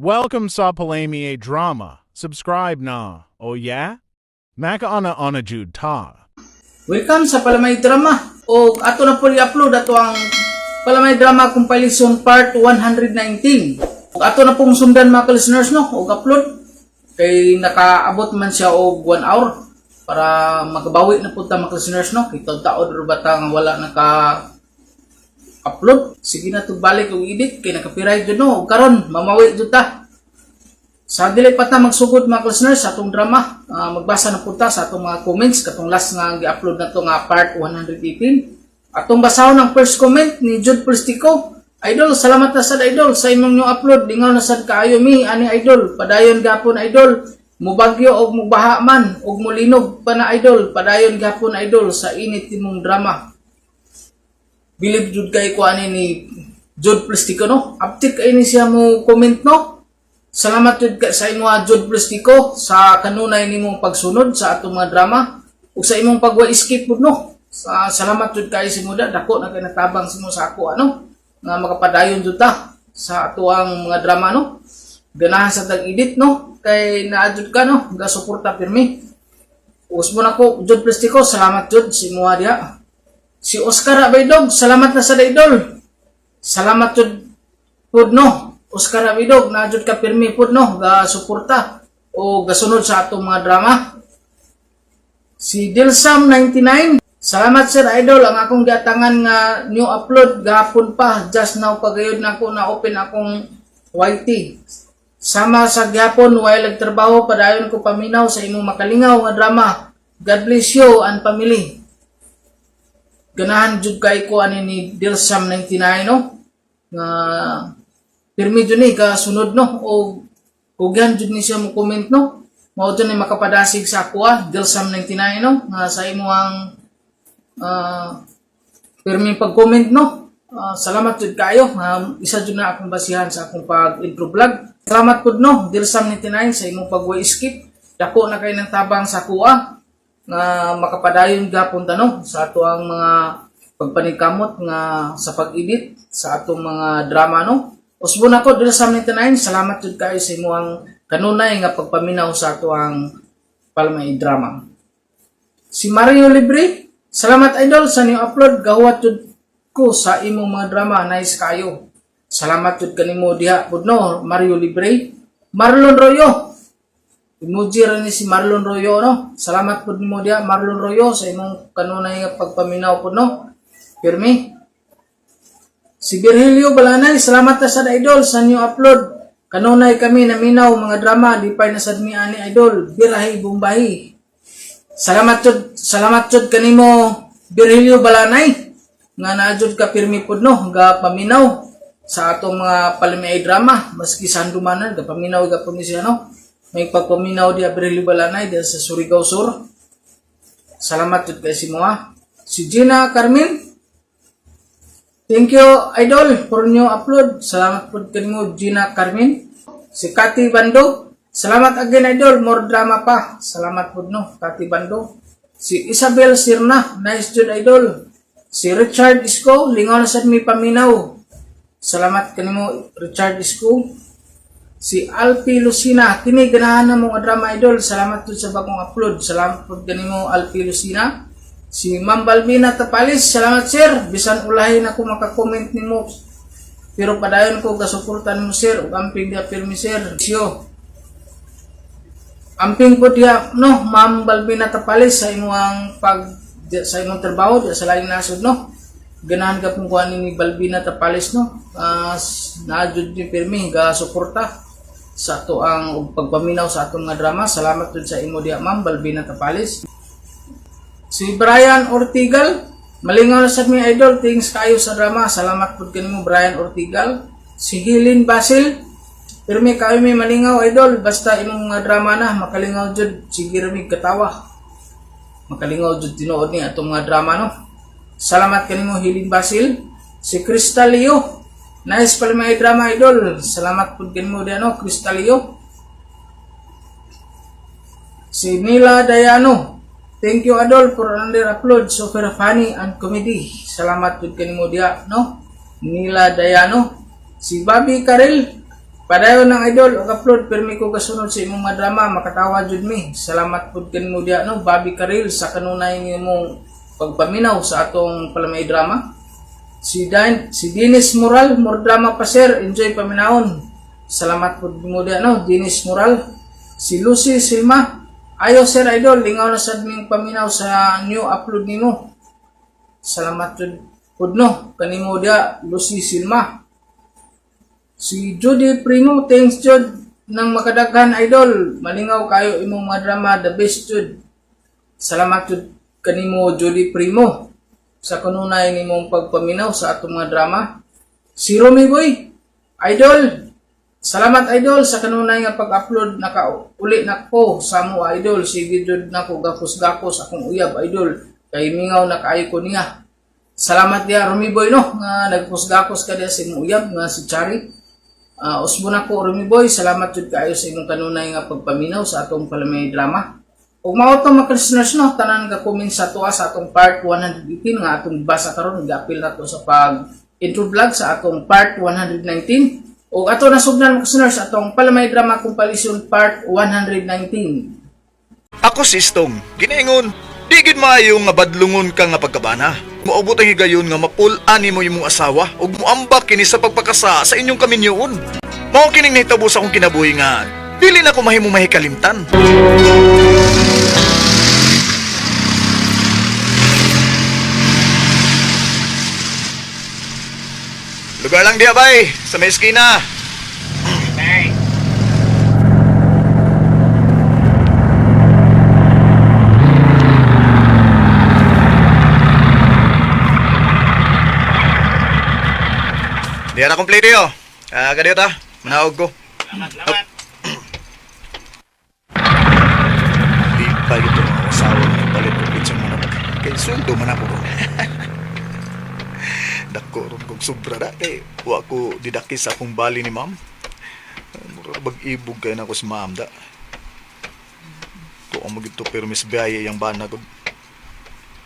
Welcome sa Palami Drama. Subscribe na. Oh yeah? Makauna-una jud ta. Welcome sa Palamay Drama. O ato na po i-upload ato ang Palamay Drama Compilation Part 119. O ato na pong sundan, mga listeners, no, og upload kay nakaabot man siya og 1 hour para makabawi na po ta, mga listeners, no. Kay taod ra ba ta nga wala naka upload. Sige na to, balik og edit kay naka-copyright jud, no. Ug karon mamawi jud ta. Sa dili pa ta magsugod, mga listeners, sa atong drama, magbasa na po ta sa atong mga comments katong last nga gi-upload na to nga part 118. Atong basahon ang first comment ni Jude Plastico. "Idol, salamat na sad, idol, sa imong new upload. Lingaw na sad kaayo mi ani, idol. Padayon gapon, idol. Mubagyo og mubaha man og mulinog pa na, idol. Padayon gapon, idol, sa init imong drama." Bilib jud kay ko ani ni Jude Plastico, no. Uptik kay ni siya mo comment, no. Salamat jud ka sa imo, Jude Plastico, sa kanunay nimong pagsunod sa atong mga drama ug sa imong pagwa skip pud, no. Sa salamat jud kay si muda, dako na kay natabang sa imo sa ako ano nga makapadayon jud ta sa atoang mga drama, no. Ganahan sa tag edit, no, kay naa jud ka, no, ga suporta pirmi. Usbon ako, Jude Plastico, salamat jud sa imo diha. Si Oscar Abaydog, salamat na sa idol. Salamat jud pud, no. Oscar Abaydog, naa jud ka pirmi pud, no, ga suporta o gasunod sa atong mga drama. Si Dilsam 99, "Salamat sir idol, ang akong giatangan nga new upload gahapon pa, just now pagayod na ako na open akong YT. Sama sa gihapon while nagtrabaho, padayon ko paminaw sa imong makalingaw nga drama. God bless you and family." Ganahan jud kay ko ani ni Dilsam 99, no, nga pirmi jud ni ka sunod, no, o kugyan jud ni siya mo comment, no. Mao jud ni makapadasig sa ako, Dilsam 99, no, nga sa imong pirmi pag-comment, no. Salamat jud kayo. Isa jud na akong basihan sa akong pag-intro vlog. Salamat pud, no, Dilsam 99, sa imong pag skip. Dako na kay ng tabang sa kuha nga makapadayon gapon ta, no, sa ato ang mga pagpaningkamot nga sa pag-edit sa atong mga drama, no. Usbon ako, Dilsam 99, salamat jud kayo sa imong kanunay nga pagpaminaw sa ato ang Palmay Drama. Si Mario Libre, "Salamat idol sa new upload, gahuwat jud ko sa imong mga drama, nice kayo." Salamat jud kanimo diha pud, no, Mario Libre. Marlon Royo. Emoji ra ni si Marlon Royo, no. Salamat pud nimo diha, Marlon Royo, sa imong kanunay nga pagpaminaw pud, no. Pirmi. Si Virgilio Balanay, "Salamat ta sa idol sa new upload. Kanunay kami naminaw mga drama, di pa na sad mi ani idol. Birahi bumbahi." Salamat jud kanimo, Virgilio Balanay, nga naa jud ka pirmi pud, no, ga paminaw sa atong mga palamiay drama maski sa handumanan ga paminaw ga ni siya, no. May pagpaminaw diha, Virgilio Balanay, diha sa Surigao Sur. Salamat jud kay si moa. Si Gina Carmen, "Thank you idol for new upload." Salamat pud kanimo, Gina Carmen. Si Kati Bando, "Salamat again idol, more drama pa." Salamat pud, no, Kati Bando. Si Isabel Sirna, "Nice jud idol." Si Richard Isko, "Lingaw na sad mi paminaw." Salamat kanimo, Richard Isko. Si Alpi Lucina, "Kini ganahan na mo nga drama idol. Salamat jud sa bagong upload." Salamat pud kanimo, Alpi Lucina. Si Ma'am Balbina Tapalis, "Salamat sir. Bisan ulahin ako maka-comment nimo. Pero padayon ko gasuportan mo sir ug amping diha pirmi sir." Siyo. Amping po diha, no, Ma'am Balbina Tapalis, sa imong pag sa imong trabaho diha sa laing nasod, no. Ganahan ka pong kuha ni Balbina Tapalis, no. Naa jud ni pirmi ga suporta sa ato ang ug pagpaminaw sa atong nga drama. Salamat jud sa imo diha, Ma'am Balbina Tapalis. Si Brian Ortigal, "Malingaw na sad mi idol, thanks kayo sa drama." Salamat pud kanimo, Brian Ortigal. Si Helen Basil, "Pirmi kayo may malingaw idol, basta imong mga drama na makalingaw jud, sige ra mi katawa." Makalingaw jud tinuod ni atong mga drama, no. Salamat kanimo, Helen Basil. Si Cristalio, "Nice pala may drama idol." Salamat pud kanimo diha, no, Cristalio. Si Nila Dayano, "Thank you idol for another upload, super funny and comedy." Salamat pud kanimo diha, no, Nila Dayano. Si Bobby Karel, Padayon ng idol og upload pirmi ko gasunod sa imong mga drama makatawa jud mi. Salamat pud kanimo diha no Bobby Karil sa kanunay nimong pagpaminaw sa atong palamay drama. Si Dennis Moral, more drama pa sir, enjoy paminawon. Salamat pud mo diha no Dennis Moral. Si Lucy Silma, ayo sir idol, lingaw na sad ming paminaw sa new upload nimo. Salamat jud pud no kanimo diha Lucy Silma. Si Judy Primo, thanks Jud ng makadaghan idol. Malingaw kayo imong mga drama, the best Jud. Salamat jud kanimo Judy Primo sa kanunay nimong pagpaminaw sa atong mga drama. Si Romy Boy, idol. Salamat idol sa kanunay nga pag-upload naka uli nako sa mo idol. Sige jud nako gapos-gapos akong uyab idol kay mingaw na kaayo ko niya. Salamat diha Romy Boy no nga nagpos-gapos ka diha sa imong uyab nga si Chari. Usbo na ko Remy Boy, salamat jud kaayo sa imong kanunay nga pagpaminaw sa atong palamay drama. Ug mao to mga listeners no, tanan nga comment sa tuwa sa atong part 118 nga atong basa karon gapil na to sa pag intro vlog sa atong part 119. Ug ato nasugdan mga listeners atong palamay drama compilation part 119. Ako si Istong, ginaingon, di gid maayo nga badlungon ka nga pagkabana. Moabot ang higayon nga mapul-ani mo imong asawa ug moambak kini sa pagpakasa sa inyong kaminyoon. Mao kining nahitabo sa akong kinabuhi nga dili na ko mahimong mahikalimtan. Lugar lang diha bay, sa may eskina. Diha na kompleto yo. Ah, kadiyo ta. Manaog ko. Salamat. Di pa ito ang asawa ng palit ko pitsang manok. Kay sweldo man ako ron. Dako ron kog sobra da. Kay wa ko didaki sa akong bali ni ma'am. Mura bag-ibog kay na ako si ma'am da. Tuong mo gito pero miss biyahe yang bana ko.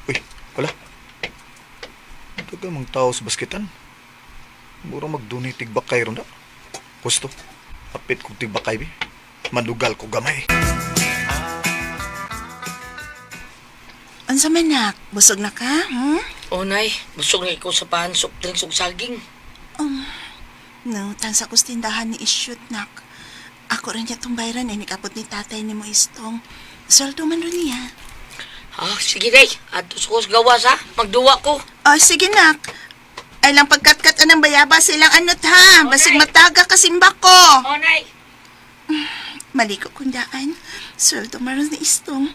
Uy, wala. Daga mang tao sa basketan. Mura magdunay tigbakay ron da. Gusto. Apit kong tigbakay bi. Manugal ko gamay. Unsa man nak? Busog na ka? Hmm? Oh, nay, busog na ikaw sa pan, soft drinks ug saging. No, tansa ko sa tindahan ni Isyut nak. Ako rin niya tong bayran eh, nikapot ni tatay ni mo istong. Sweldo man rin niya. Ah, sige day, adto sa kos gawas ha, magduwa ko. Oh, sige nak. Ay lang pagkatkat anang bayaba silang anot ha. Basig mataga kasimba ko. Oh, nay. Maliko kundaan. Sweldo man rin ni istong.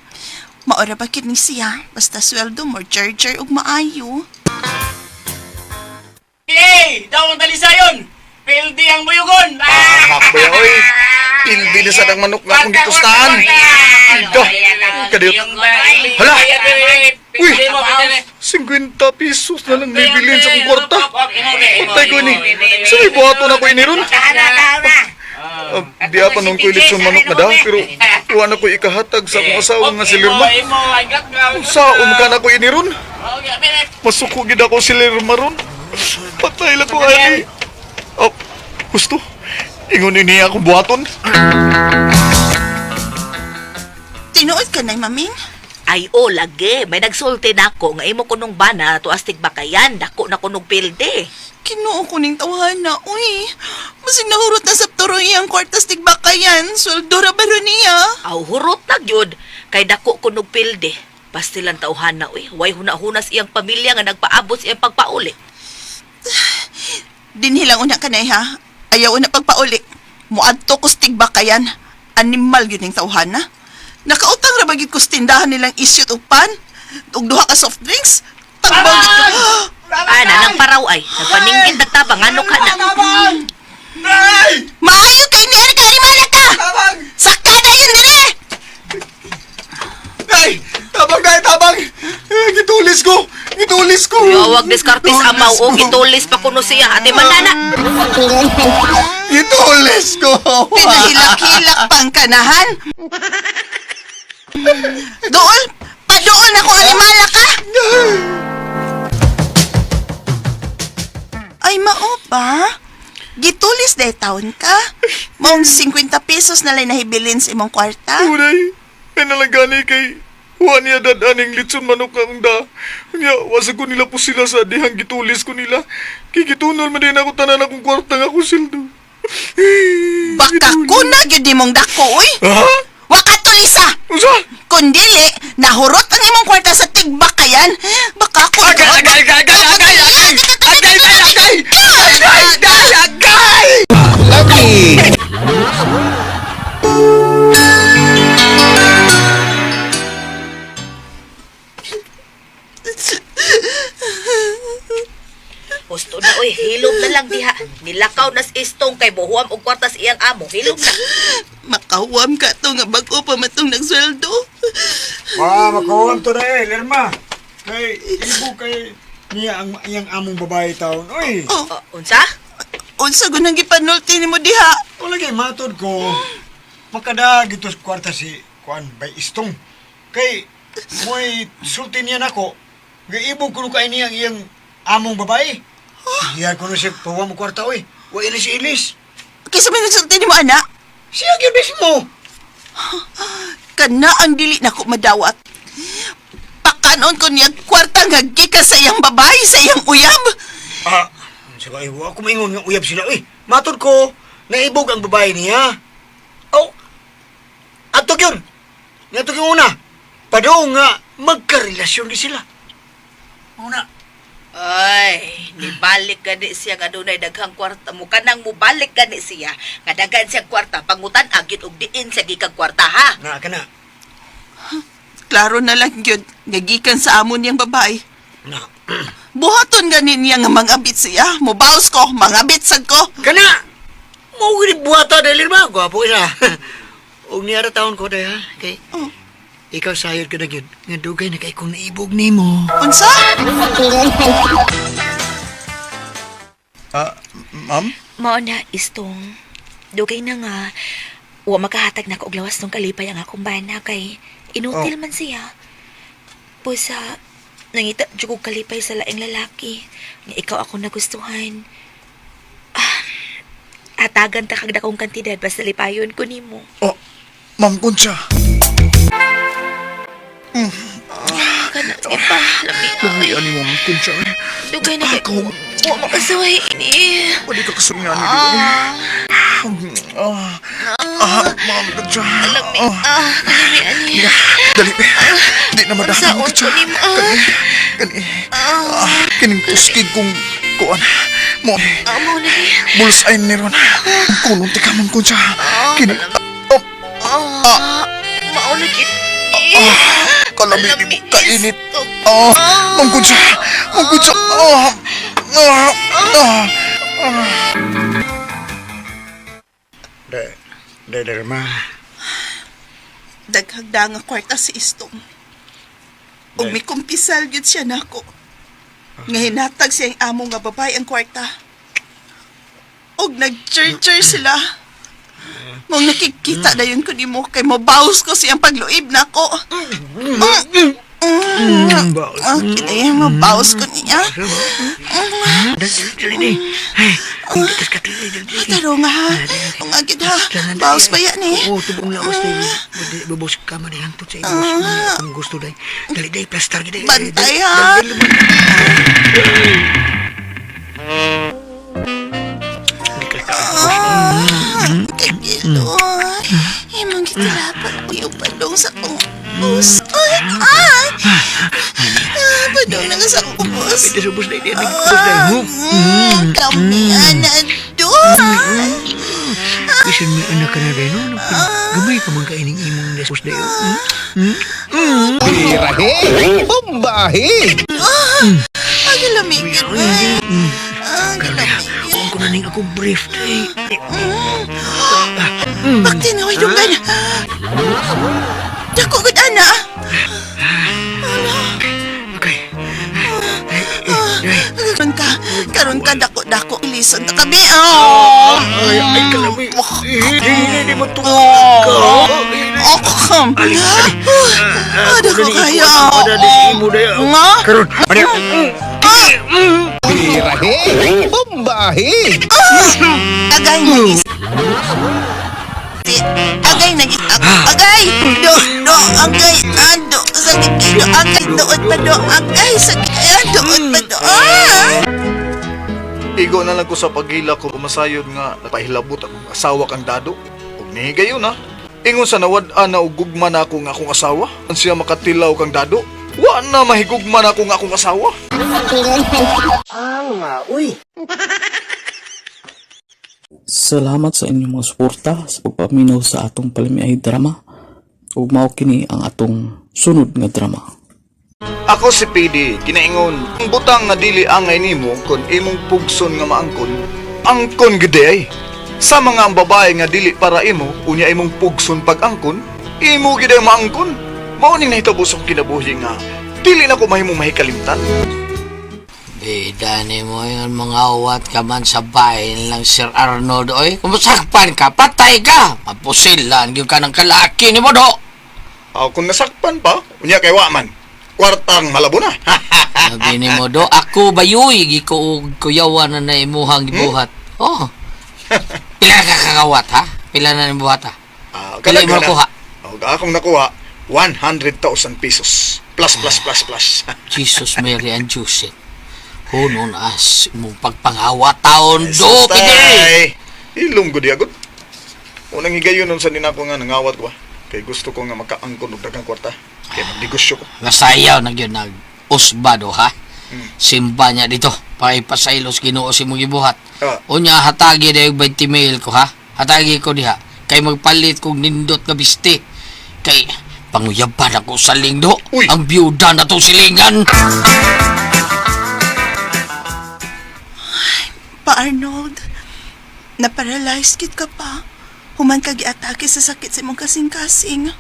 Maora ba kid ni siya? Basta sweldo mo, charger ug maayo. Yay! Daw ang talisayon! Pildi ang buyugon! Ah! Hakbay oy. Pildi na sa dang manok na akong gitustahan. Ida. Kadiyot. Hala! Uy! 50 pesos na lang bibilin sa akong kwarta. Patay ko ni. Sa may buhaton ako ini ron. Di pa nung ko ilitsyon manok na daw, pero wa na ko ikahatag sa akong asawa nga si Lirma. Saom ka na ko ini ron. Masuko gid ako si Lerma ron. Patay lang ko ani. Oh, gusto. Ingon ini akong buhaton. Tinuod ka na, maming? Ay o lagi, may nagsulti nako nga imo kunong bana to astig bakayan, dako na kunog pilde. Kinuo ko ning tawhana, uy. Masig nahurot na sa turoy ang kwartas tigbakayan. Sweldo ra ba ron niya? Aw hurot na gyud kay dako kunog pilde. Pastilan tawhana uy, way huna-hunas iyang pamilya nga nagpaabot sa iyang pagpauli. Dinhilang una ka na ha. Ayaw una pagpauli. Muadto ko sa tigbakayan. Animal yun ning tawhana. Nakautang ra ba gyud ko sa tindahan nilang isyot og pan? Ug duha ka soft drinks? Tagbaw gyud ko. Ana nang paraw ay, nagpaninggit nagtabang ano ka na. Maayo kay ni ka animal ka. Sakada yun dire. Ay! Tabang dahil, tabang! Eh, gitulis ko! Gitulis ko! Yawag diskartes amaw o gitulis pa kuno siya ate manana. Gitulis ko! Pinahilak-hilak pa ang kanahan. Dool, padool na ko animala ka. Ay, mao ba? Gitulis day taon ka. Mong 50 pesos na lang nahibilin sa imong kwarta. Uray, ay nalagani kay Wa niya dadaning litson manok ang da. Nya, wasa ko nila po sila sa dihang gitulis ko nila. Kikitunol man din ako tanan akong kwarta nga akong sildo. Baka kuna gyud nimong dako uy. Ha? Wa ka tulisa. Unsa? Kung dili, nahurot ang imong kwarta sa tigbakayan. Baka ako... Agay, agay, agay, agay, agay, agay! Agay, agay, agay! Agay, agay, agay! Husto na oy, hilom na lang diha. Nilakaw na si Istong kay buhuam og kwarta sa iyang amo. Hilom na. Makahuam ka to nga bag-o pa man tong nagsweldo. Ah, makuha to na eh, Lerma. Kay, ibo kay niya ang iyang among babae taon. Uy, Oh, Oh, unsa? unsa gunang gipanulti nimo diha? wala kay matod ko. Makada gito sa kwarta si Kuan bay istong. Kay, mo'y sulti niya nako. Gaibog kuno kay niya ang iyang among babae. Iyan kuno siya pawa mo kwarta, uy. Wa ina si Ilis. Kaysa may nagsulti nimo ana? Siya gyud mismo. Kana ang dili nako madawat. Pakanon ko niya kwarta nga gikan sa iyang babae, sa iyang uyab. Ah, sa ba, wa ko maingon nga uyab sila, uy. Matod ko, naibog ang babae niya. Oh, ato yun. Nato yung una. Padung nga, magkarelasyon di sila. Una. Ay, nibalik gani siya nga dunay daghang kwarta mo kanang mubalik gani siya nga daghan siya kwarta pangutan agid og diin siya gikag kwarta ha. Na, kana. Klaro na lang gyud nga gikan sa amo niyang babae. Na. Buhaton gani niya nga mangabit siya. Mubaos ko, mangabit sad ko. Kana! Mao gini buhata dahil ba? Gwapo isa. Og niya ra taon ko dahil ha. Kay, Oh. ikaw sayod ka na gyud. Nga dugay na kay kong naibog nimo. Unsa? Ah, ma'am? Mao na Istong. Dugay na nga wa makahatag na og lawas nung kalipay ang akong bana kay inutil man siya. Pusa nangita jud og kalipay sa laing lalaki nga ikaw ako nagustuhan. Ah, hatagan ta kag dakong kantidad basta lipayon ko nimo. Oh, Ma'am Concha. Kana ipa lami. Lamian ni Ma'am Concha. Dugay na kay Ako. wa makasuway ini. Pwede ka kasungan ni ah. Ah, ah, Ma'am Concha. Lami Ah, ah kalami ani. dali. Di na madahan Unsaon Concha. ko nimo, ah? Kani, kani. Ah, kining tuskig kong kuan. Mo, Amo na ni. bullseye ni ron. Kulong tika, Ma'am Concha. Kini, oh, Ah, mao na gid. kalami ni mo, kainit. Istong. Ah, Ma'am Concha, Ma'am Concha. Ah, ah, ah. Da, da, Lerma. Daghagda nga kwarta si Istong. Ug mikumpisal gyud siya nako. Nga hinatag siyang amo nga babae ang kwarta. Og nag-churcher sila. Mong nakikita dayon ko nimo kay mobaws ko siyang pagluib nako. Mm. Baos. Okay, mabaws ko niya. Dali, dali. Ay, kung di kas katili, dali. Taro nga ha. Nga gid ha. Bawas pa yan eh. Oo, tubong lawas tayo. Bubos ka man eh, hangtod sa ibos. Kung gusto dahil. Dali, dali, plastar gid, eh. Bantay ha. Dali, dali, Kagilo. Imong gitulapan ko yung padong sa kong ubos. Ay! Ay! Ah, padong na nga sa akong ubos. Dali, ubos na, dali, ubos na. Kami ana doon. Bisan may anak ka na rin, no? Gamay ka man kaining imong nasubos na yun. Ang lamigin eh. Ang lamigin. Huwag ko na ning ako brief, day. Bakti na, dunggan. Dako gud ana. Okay. Karon ka, karon ka dako dako ilison ta kabi. Oh. Ay, ay, kalami. Hindi, hindi mo to. Oh. Ah, dako kayo. Nga? Karon, ano? Ah! Birahe! Bombahe! Agay nagis. Agay nagis. Agay! Do, do, agay, ando, sakit kayo, agay, doon pa do, agay, sakit, doon pa do, ah! Igo na lang ko sa pagila ko masayod nga napahilabot akong asawa kang dado. Ug nihigayon ha. Ingon sa nawad-an na og gugma na ako nga akong asawa. Ang siya makatilaw kang dado. Wa na mahigugma na ako nga akong asawa. Salamat sa inyong mga suporta sa pagpaminaw sa atong palamiay drama. Ug mao kini ang atong sunod nga drama. Ako si PD, ginaingon, ang butang nga dili angay nimo kon imong pugson nga maangkon, angkon gid ay. Sa mga ang babae nga dili para imo, unya imong pugson pag-angkon, imo gid ay maangkon. Mao ning nahitabo sa akong kinabuhi nga dili na ko mahimong mahikalimtan. Bida ni mo yung mga uwat ka man sa bahay lang Sir Arnold, oy. Kung masakpan ka, patay ka. Mapusilan, gyud ka ng kalaki ni mo, do. Aw, kung nasakpan pa, unya kay wa man. Kwartang malabo na. Sabi ni mo, do, ako bayuy, giko og kuyawan na na imuhang gibuhat. Oh. Pila ka kakawat, ha? Pila na nibuhat, ha? Ah, Pila mo kadaghan na. nakuha? Og akong nakuha 100,000 pesos. Plus plus plus plus. Jesus, Mary, and Joseph. Hunon as imong pagpangawa taon, do, pidi! Tay! Ilong gud agad. Unang higayon nun sa ninako nga nangawat ko ba. Kay gusto ko nga makaangkon og daghang kwarta. Kay magnegosyo ko. Masayaw na gyud nag usba do, ha? Simba niya dito. Paipasailos Ginoo si mong gibuhat. Ah. Unya hatagi na yung 20 mil ko ha. Hatagi ko diha. Kay magpalit kog nindot nga biste. Kay panguyaban ako sa lingdo. Uy! Ang biyuda na tong silingan. Pa Arnold, naparalyzed kit ka pa. Human ka giatake sa sakit sa imong kasing-kasing.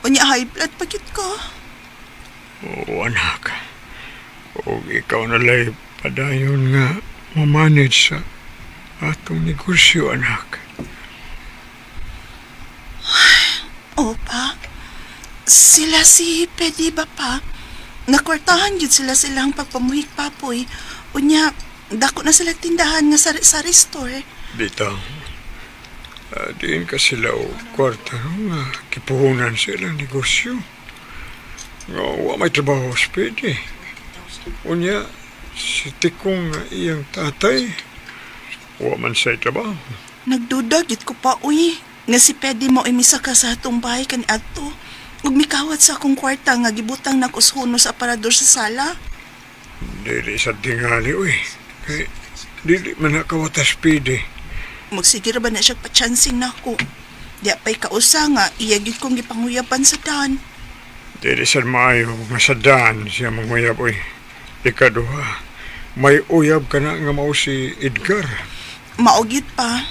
Unya high blood pa kit ka. Oo, anak. O ikaw na lay padayon nga mamanage sa atong negosyo, anak. Opa, sila si Pedi ba pa? Nakwartahan yun sila silang pagpamuhik papoy. Unya, dako na sila tindahan nga sari-sari store. Bitaw. Diin ka sila o kwarta no, nga kipuhunan sa ilang negosyo. Nga wa may trabaho sa pwede. Unya, si Tikong nga iyang tatay, wa man sa'y trabaho. Nagduda gid ko pa uy. Nga si Pedi mo imisa ka sa atong bahay kani adto. Ug mikawat sa akong kwarta nga gibutang nako sa huno sa aparador sa sala. Dili sa tingali, uy. Kay, dili man nakawatas pwede. Magsige ra ba na siya pachansing nako. Di pa'y kausa nga iya gid kong gipanguyapan sa dan. Dili sa maayo nga sa daan siya manguyab, uy. Ikaduha, may uyab ka na nga mao si Edgar. Mao gyud pa.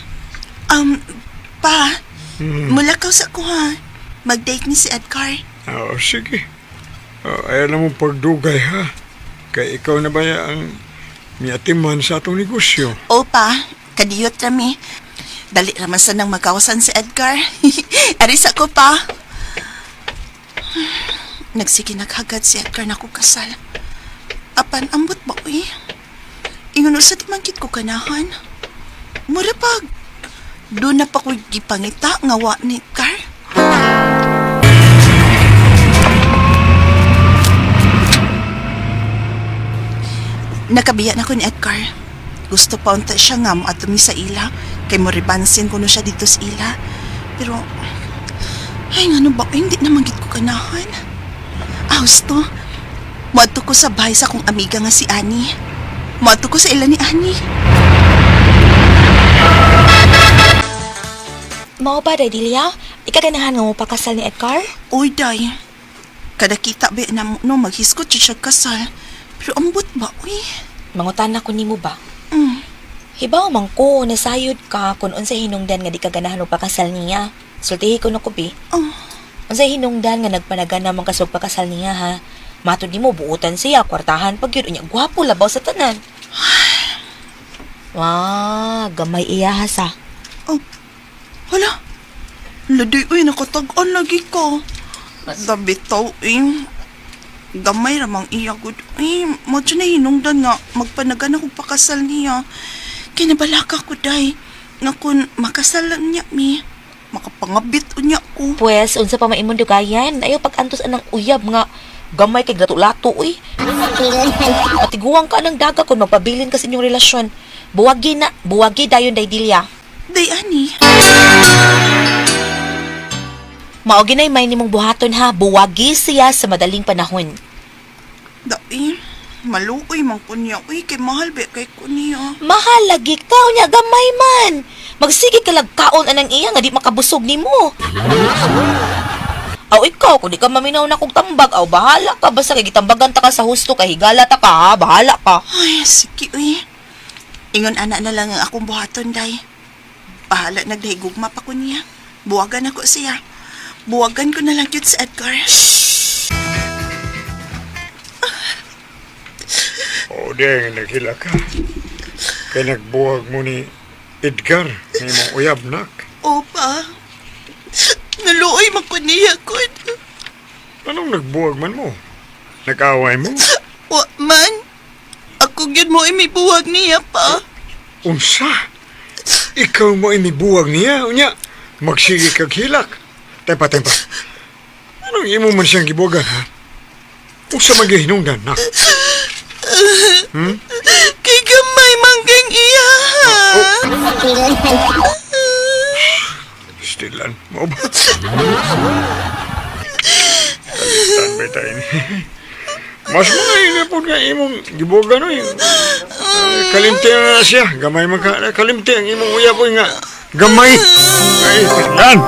Pa, mulakaw sa ko ha. Mag-date ni si Edgar. Oo, sige. Ayaw na mong pagdugay, ha? Kay ikaw na ba ang miatiman sa atong negosyo? Opa, kadiyot rami. Dali raman sa nang magawasan si Edgar. Arisa ko pa. Nagsige naghagad si Edgar na ko kasal. Apan ambot ba uy? Ingon sa timangkit ko kanahan. Mura pag doon na pa ko'y gipangita nga wa ni Edgar. Nakabiya na ko ni Edgar. Gusto pa unta siya nga mo mi sa ila. Kay mo ribansin ko no siya dito sa ila. Pero, ay ngano ba, ay, hindi naman gid ko kanahan. Ah, gusto. Moadto ko sa bahay sa akong amiga nga si Annie. Moadto ko sa ila ni Annie. Mao ba, Day Delia? Ikaganahan nga mo pakasal ni Edgar? Uy, day. Kada kita ba na mo, no, maghiskot siya siya kasal. Pero ambot ba, uy? Mangutan na ko nimo ba? Mm. Hibaw man ko, nasayod ka kung unsay hinungdan nga di ka ganahan og pakasal niya. Sultihi ko na ko bi. Oh. Unsay hinungdan nga nagpanagana man ka sa pakasal niya ha. Matod nimo buutan siya, kwartahan pag yun unya gwapo labaw sa tanan. Wah, gamay iya ha sa. Oh, hala. Laday, uy, nakatag-an lagi ko. Dabitaw, eh. Gamay ramang iya gud. Ay, mo na hinungdan nga magpanagan ako pakasal niya. Kinabalaka ko day nga kun makasal lang niya mi, makapangabit unya ko. Pues, unsa pa maimong dugayan? Ayaw pag-antos anang uyab nga gamay kay lato-lato uy. Patiguang ka ng daga kung magpabilin ka sa inyong relasyon. Buwagi na, buwagi dayon day Dilya. Day ani. Mao ginay may nimong buhaton ha, buwagi siya sa madaling panahon. Dai, maluoy man ko niya. Uy, kay mahal ba kay ko niya. Mahal lagi ka unya gamay man. Magsige ka lagkaon anang iya nga di makabusog nimo. Aw ikaw kung di ka maminaw na kog tambag, aw bahala ka basta kay gitambagan ta ka sa husto kay higala ta ka ha, bahala ka. Ay, sige uy. Ingon ana na lang ang akong buhaton day. Bahala nagdahigugma pa ko niya. Buwagan ako siya. Buwagan ko na lang yun si Edgar. O di, naghila ka. Kay nagbuwag mo ni Edgar, ni imong uyab nak. Opa, naluoy man ko niya gud. Anong nagbuwag man mo? Nag-away mo? Wa man. Ako gyud mo imibuwag niya pa. Unsa? Ikaw mo imibuwag niya, unya. Magsige kag hilak. Tempa, tempa. Anong imo man siyang gibuwagan, ha? Unsa magihinungdan, nak? Kay gamay manggang iya. Stilan mo ba? Talitan ba tayo ni? Mas mga inapod nga imong gibuwagan, oy. Ay, kalimti na na siya. Gamay man ka. Kalimti ang imong uyab, oy nga. Gamay. Ay, yan.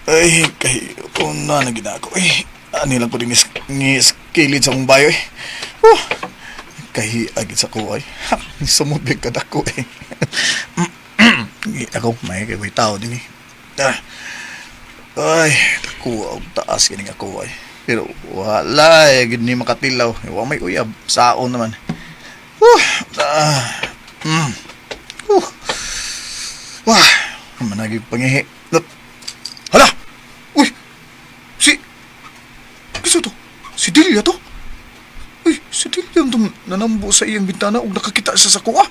Ay, kay una na gina ako eh. Ani lang ko din ni kilid sa akong bayo eh. Oh, kay agit sa ko ay. Ha, sumod big kadako eh. Ako may kay may tao din eh. Ah. Ay, dako og taas kining ako ay. Pero wala eh, gid ni makatilaw. Eh, wa may uyab, saon naman. Huh, ah, mm. Huh. Wah, managi pangihi. Hala! Uy! Si... Kisa to? Si Delia to? Uy, si Delia itong nanambo sa iyang bintana ug nakakita siya sa kuha.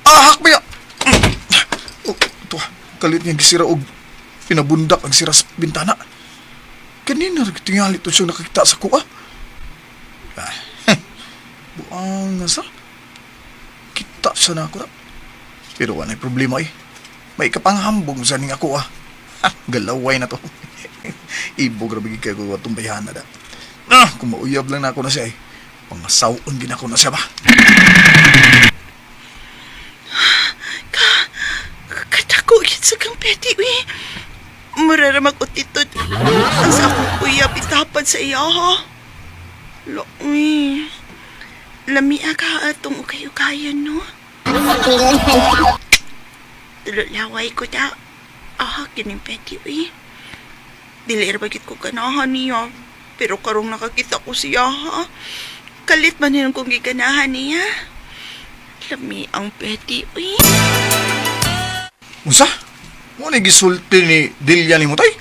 Ahak ba ya? Oh, ito ah. Kalit niyang gisira og pinabundak ang sira sa bintana. Kanina tingali to siya nakakita sa kuha. Ah, buang nga sa. Kita siya na ako na. Pero wala'y problema eh. May kapanghambog sa ning ako ah. Ha, galaway na to. Ibog ra bigi kay ko atong bayhana da. Ah, kung mauyab lang na ako na siya eh. Pangasawon gina ko na siya ba? Ka, kadako gyud sa kang peti uy. Mura ra mag-utitod. Ang sa akong uyab itapad sa iya ha. Lo, uy. Lamia ka atong ukay-ukayon, no? Laway ko ta. Ah, kining peti, uy. Dili ra ba gyud ko ganahan niya. Pero karong nakakita ko siya, ha? Kalit man yun kong giganahan niya. Lami ang peti, uy. Unsa? Mo ni gisulti ni Delia nimo tay?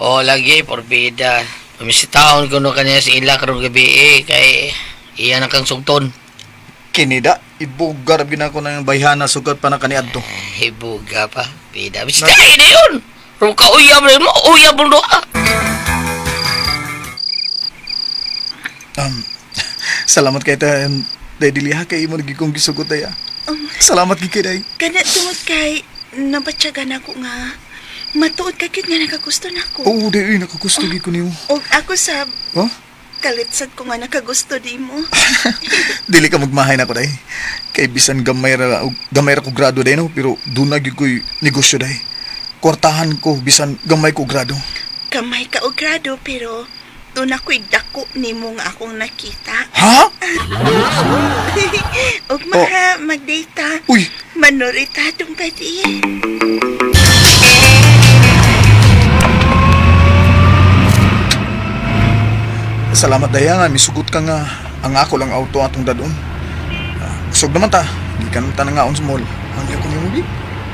Oh, lagi porbida. Pamisitaon ko no kaniya sa ila karong gabi eh, kay iya na kang sugton. Kinida ibugar gina ko ng bayhana sugad pa na kaniadto. Hibuga pa, bida. Bisita na yun. Rong ka uyab rin mo, uyab mo ah. Salamat kay ta Day Delia kay imo nagi kong gisugot day. Ah. Salamat gid kay day. Kana tungod kay nabatyagan ako nga matuod ka gyud nga nakagusto nako. Oo, day uy, nakagusto gid ko nimo. Og ako sa Oh? kalitsad ko nga nakagusto di mo. Dili ka magmahay na ko day. Kay bisan gamay ra og gamay ra ko grado day no, pero duna gyud ko'y negosyo day. Kwartahan ko bisan gamay ko grado. Kamay ka og grado pero doon ako'y dako nimo nga akong nakita. Ha? Og maha magdata. Uy, Manorita tong pati. salamat day nga misugot ka nga ang ako lang auto atong dadon. Ah, kusog naman ta. Di ka naman ta nangaon sa mall. Hangyo ko nimo bi.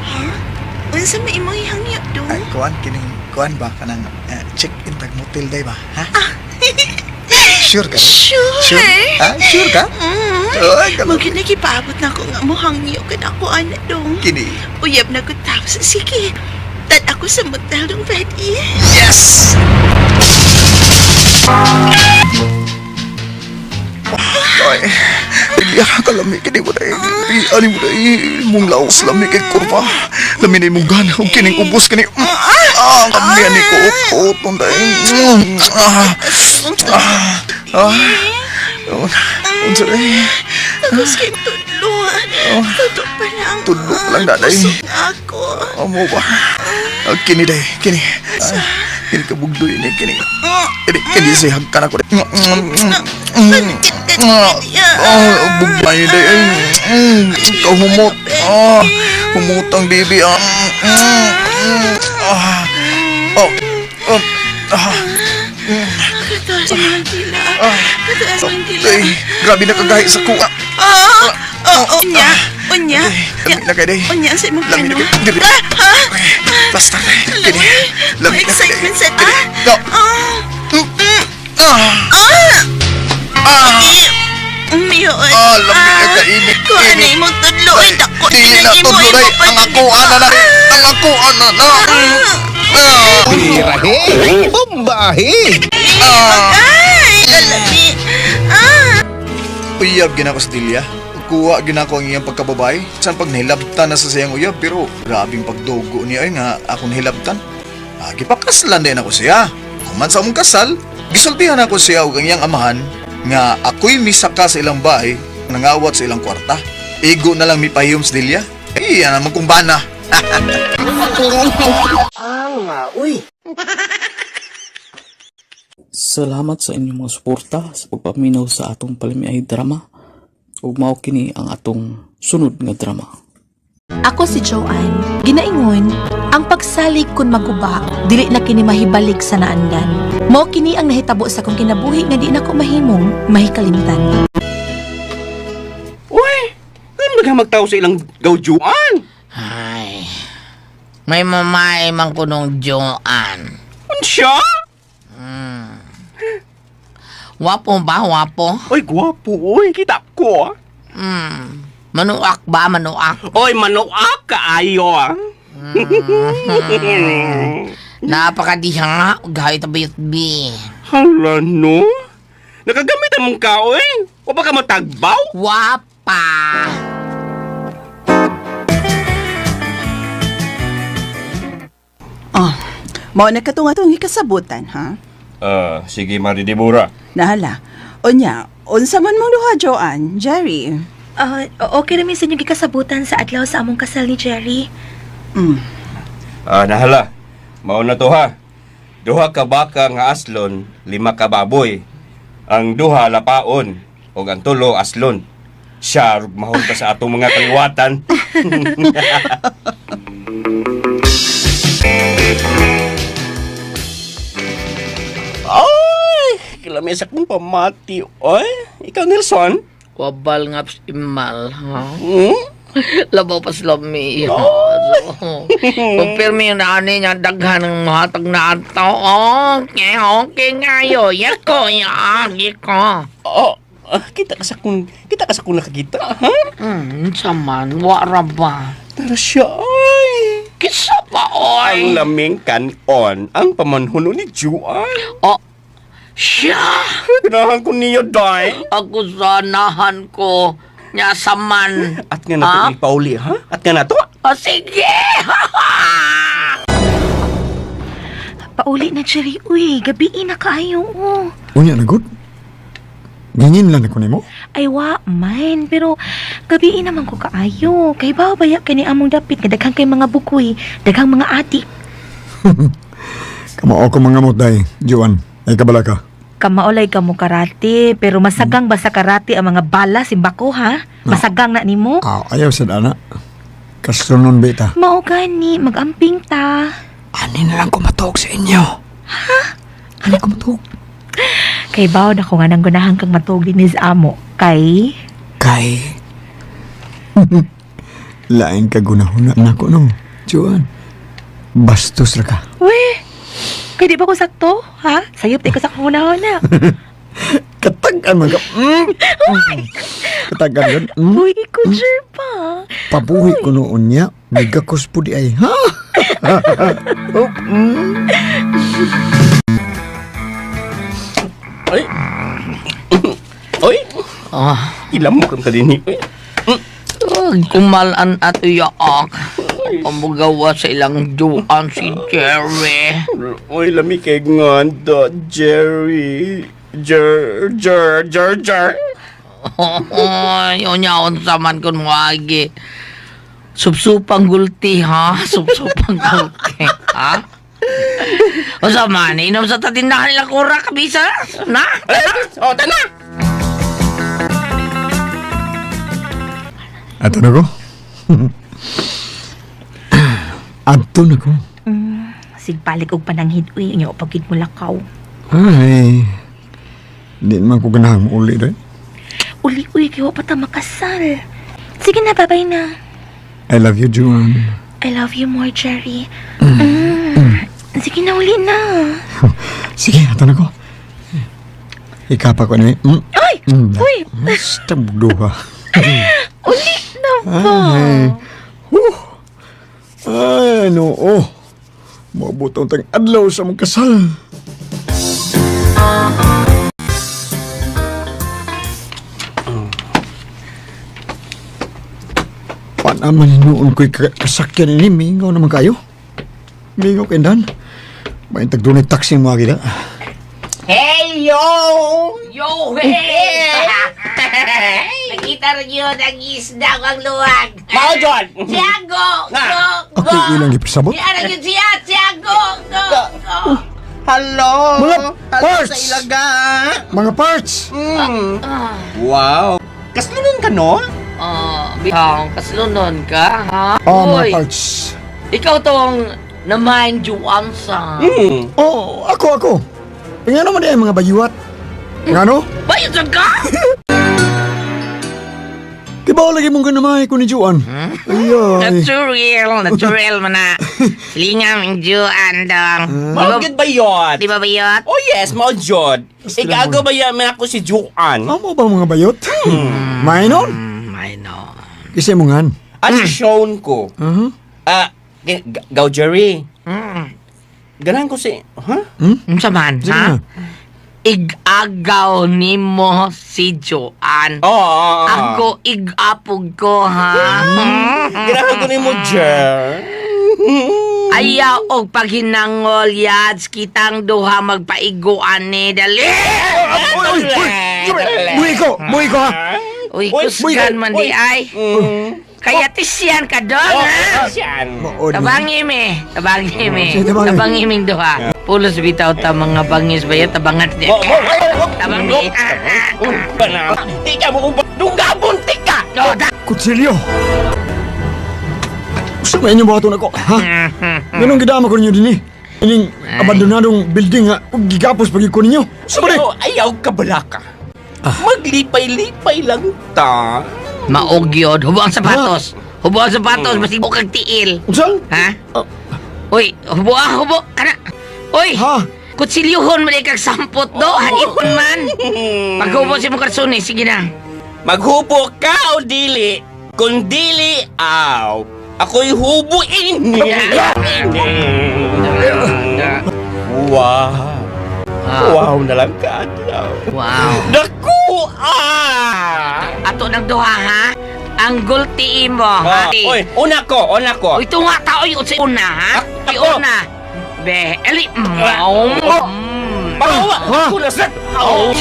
Ha? Unsa may imong ihangyo dong? Ay, kuan kining kuan ba kanang check-in tag motel day ba? Ha? Ah, Sure ka? Sure. Sure? Ha? Sure ka? Mm. Ay, kalami. Mo gini gipaabot na ko nga mo hangyo ka na ako ana dong. Kini. Uyab na ko tapos. Sige. Tad ako sa motel dong ready. Yes! Ay, iya, kalami kini mo na Ani mo na mong laos lami kay kurba. Lami na imong gana ug kining ubos kini. Ah, kami ani ko utot dai. Ah. Ah. Ah. Unsa day? Tapos kay tudlo. Tudlo pa lang. Tudlo pa lang, daday. Busog na ako. Amo ba? Ah, kini day, kini. Ah, kini kabugdoy ni kini. Kini kini siya hagkan ako. Ah, bugay day. Kahumot. Ah, humot ang bibi. Ah, ah. Oh, oh, ah. Kataas ang dila. Kataas ang dila. Ay, grabe na kagahi sa kuha. Ah! Oh, unya. Unya. Lami na kay day. Unya sa imong Lami na plano. kay diri. Ah, ha? Basta. Kini. Lami na kay day. Excitement sa Kini. ah. No. Ah. Ah. Ah! Ah. Miyo, Ah, lami na kainit. Kung ano imong tudlo, ay dako. Dili na tudlo day. Ang ako ana na. Ang ako ana na. Ah. Birahe! Bombahe! Ah. Ay, kalami. Ah! Uyab gina ko sa Delia. Kuha gina ko ang iyang pagkababae. San pag nahilabtan na sa siyang uyab pero grabing pagdugo niya ay nga ako nahilabtan. Ah, gipakaslan din ako siya. Kuman sa among kasal, gisultihan ako siya ug ang iyang amahan nga ako'y misaka sa ilang bahay nangawat sa ilang kwarta. Igo na lang mipahiyom sa Delia. Iya naman kung bana. Salamat sa inyong mga suporta sa pagpaminaw sa atong palamiay drama ug mao kini ang atong sunod nga drama. Ako si Joanne. Ginaingon, ang pagsalig kun maguba, dili na kini mahibalik sa naandan. Mao kini ang nahitabo sa akong kinabuhi nga di na ko mahimong mahikalimtan. Uy, ano naghamagtaw sa ilang gawjuan? Ay. May mamae man ko nung Joanne. Unsya? Wapo ba? Wapo? Oy, gwapo, oy. Kita ko, ah. Manuak ba? Manuak? Oy, manuak kaayo, ah. Napakadiha gahit B. Hala, no? Nakagamit ang mong kaoy. O baka matagbaw? Wapa! Oh, mao na katong atong hikasabutan, ha? Ah, sige, Maridibura. Nahala. Unya, unsa man mong duha, Joanne, Jerry? Ah, okay namin sa inyong gikasabutan sa adlaw sa among kasal ni Jerry. Ah, nahala. Mao na to ha. Duha ka baka nga aslon, lima ka baboy. Ang duha lapaon ug ang tulo aslon. Siya mahon ta sa atong mga kaliwatan. Ay, kilami sa kong pamati, oy. Ikaw, Nelson? Wabal nga imal, ha? Hmm? Labaw pa sila mi. Oh. Kumpirmi yung naani niya, daghan ng mahatag na ato. Okay, okay nga yo. Yako, yako, ko. Oh, ah, kita ka sa kong nakakita, ha? Saman, wara ba? Tara siya, ay. Kisa pa, oy. Ang laming kanon, ang pamanhuno ni Juan. Oh, siya! Ganahan ko niyo, day. Ako sanahan ko. Nya saman. At nga nato Ah? ni Pauli, ha? At nga nato? Oh, sige! Pauli na Jerry, uy, gabi na kaayo. Oh. Unya na good. Gingin lang ako nimo. Ay wa man, pero gabi naman ko kaayo. Kay ba baya kani among dapit nga daghang kay mga bukoy, daghang mga atik. Kamao ko mga day, Joan. Ay kabala ka. Kamaolay ka mo karate, pero masagang ba sa karate ang mga bala simbako ha? Masagang na nimo? Ah, ayaw sa dana. Kastronon beta. Mao gani, magamping ta. Ani na lang kumatog sa inyo. Ha? Ani kumatog? Kay bawo na ko nga nang gunahan kang matuog din sa amo. Kay Kay. Lain ka gunahuna nako no, Joan. Bastos ra ka. We, Kay di ba ko sakto, ha? Sayop di ko sa na. Katagan man ka. Katagan yun. Uy, kutsure pa. Pabuhi ko noon niya. Nagakos po di ay, ha? Oh, Ay. Oy. Ah, Ilamok ang kadini. Oy. kumalan at iyaak. Pamugawa sa ilang juan si Jerry. Oy, lami kay nganda, Jerry. Jer, jer, jer, jer. Ay, unyaon sa man kun moagi. Supsupang gulti, ha? Supsupang gulti, ha? O sa man, inom sa tatindahan nila kura kabisa. Na? Oh, tana! Ato na ko. Ato na ko. Sigbalik og pananghid uy, unya pagid mo lakaw. Ay. Di man ko ganahan mo uli rin. Uli uy, kay wa pa ta makasal. Sige na, babay na. I love you, Juan. I love you more, Jerry. Mm. Sige na, uli na. Sige, ato na ko. Ikapa ko na eh. Ay! Uy! Basta duha. Uli na ba? Ay. Huh. Ay, noo. Maabot ang tang adlaw sa mong kasal. Panaman noon ko'y kasakyan ini. Mingaw naman kayo. Mingaw kayo dan. May tagdunay taxi mga gila. Hey, yo! Yo, hey! Nakita rin yun ang isda ang luwag. Mao, John! Tiago! Go! Go! Ako ilang gipasabot. Yan ang yun siya! Tiago! Go! Go! Hello! Mga Hello parts! sa ilaga! Mga parts! Wow! Kaslunon ka, no? Oh, bitang, kaslunon ka, ha? Oh, mga Uy, parts. Ikaw tong namaing juwansa. Oh, ako, ako. Nga naman di ay mga bayuat. Nga no? Bayot sa ka? Kibaw lagi mong ganamay ko ni Juan. Ayay. Natural, natural man na. Silinga ming juan dong. Mao gid ba yun? Di ba bayot? Oh yes, mao jod. Igago ba yan ako si Juan? Amo ba mga bayot? May nun? I know. Kasi mo ngan. At si Sean ko. Ah, Gaw Jerry. Ganahan ko si... Huh? Unsa man, Sige ha? na. Igagaw nimo si Joan. Oo. Oh, Ako igapog ko, ha? Ganahan ko nimo, Jer. Ayaw og paghinangol, yads, kitang duha magpaiguan ni dali. Uy, uy, uy! Buhi ko! Buhi ko ha! Uy, Uy, kusgan man di uy. ay. Kaya tisyan ka doon, ha? Siyan. Maod mo. Tabangi mi, tabangi mi. Sige, tabangi. Tabangi ming duha. Pulos bitaw ta mga bangis ba ya tabangat niya. Tabang mi. Tika mo uba. Dunggabon tika. No, da. Kutsilyo! Gusto ba inyo buhaton ako? Ha? Ganong gidama ko ninyo din eh. Ining abandonadong building ha. Ug gigapos pag ko ninyo. Sa ba Ayaw, ayaw ka balaka. Maglipay-lipay lang ta. Maog yun. Hubo ang sapatos. Hubo ang sapatos. Basig mo kag tiil. Unsan? Ha? Uy, hubo ah, hubo. Kana. Uy. Ha? Kutsilyuhon mo kag sampot do. Hangit man. Paghubo si mo karsone, sige na. Maghubo ka o dili? Kung dili, aw. Ako'y hubuin. Wow. Wow na lang ka, adlaw. Wow. Naku, ah! Ato ng duha ha. Ang gulti mo, ha? Ah, Oy, una ko, una ko. Uy, tunga ta, oy, unsay una, ha? Uy, Ako. una. Be, eli, mau. Bawa, ako na sa... Oh.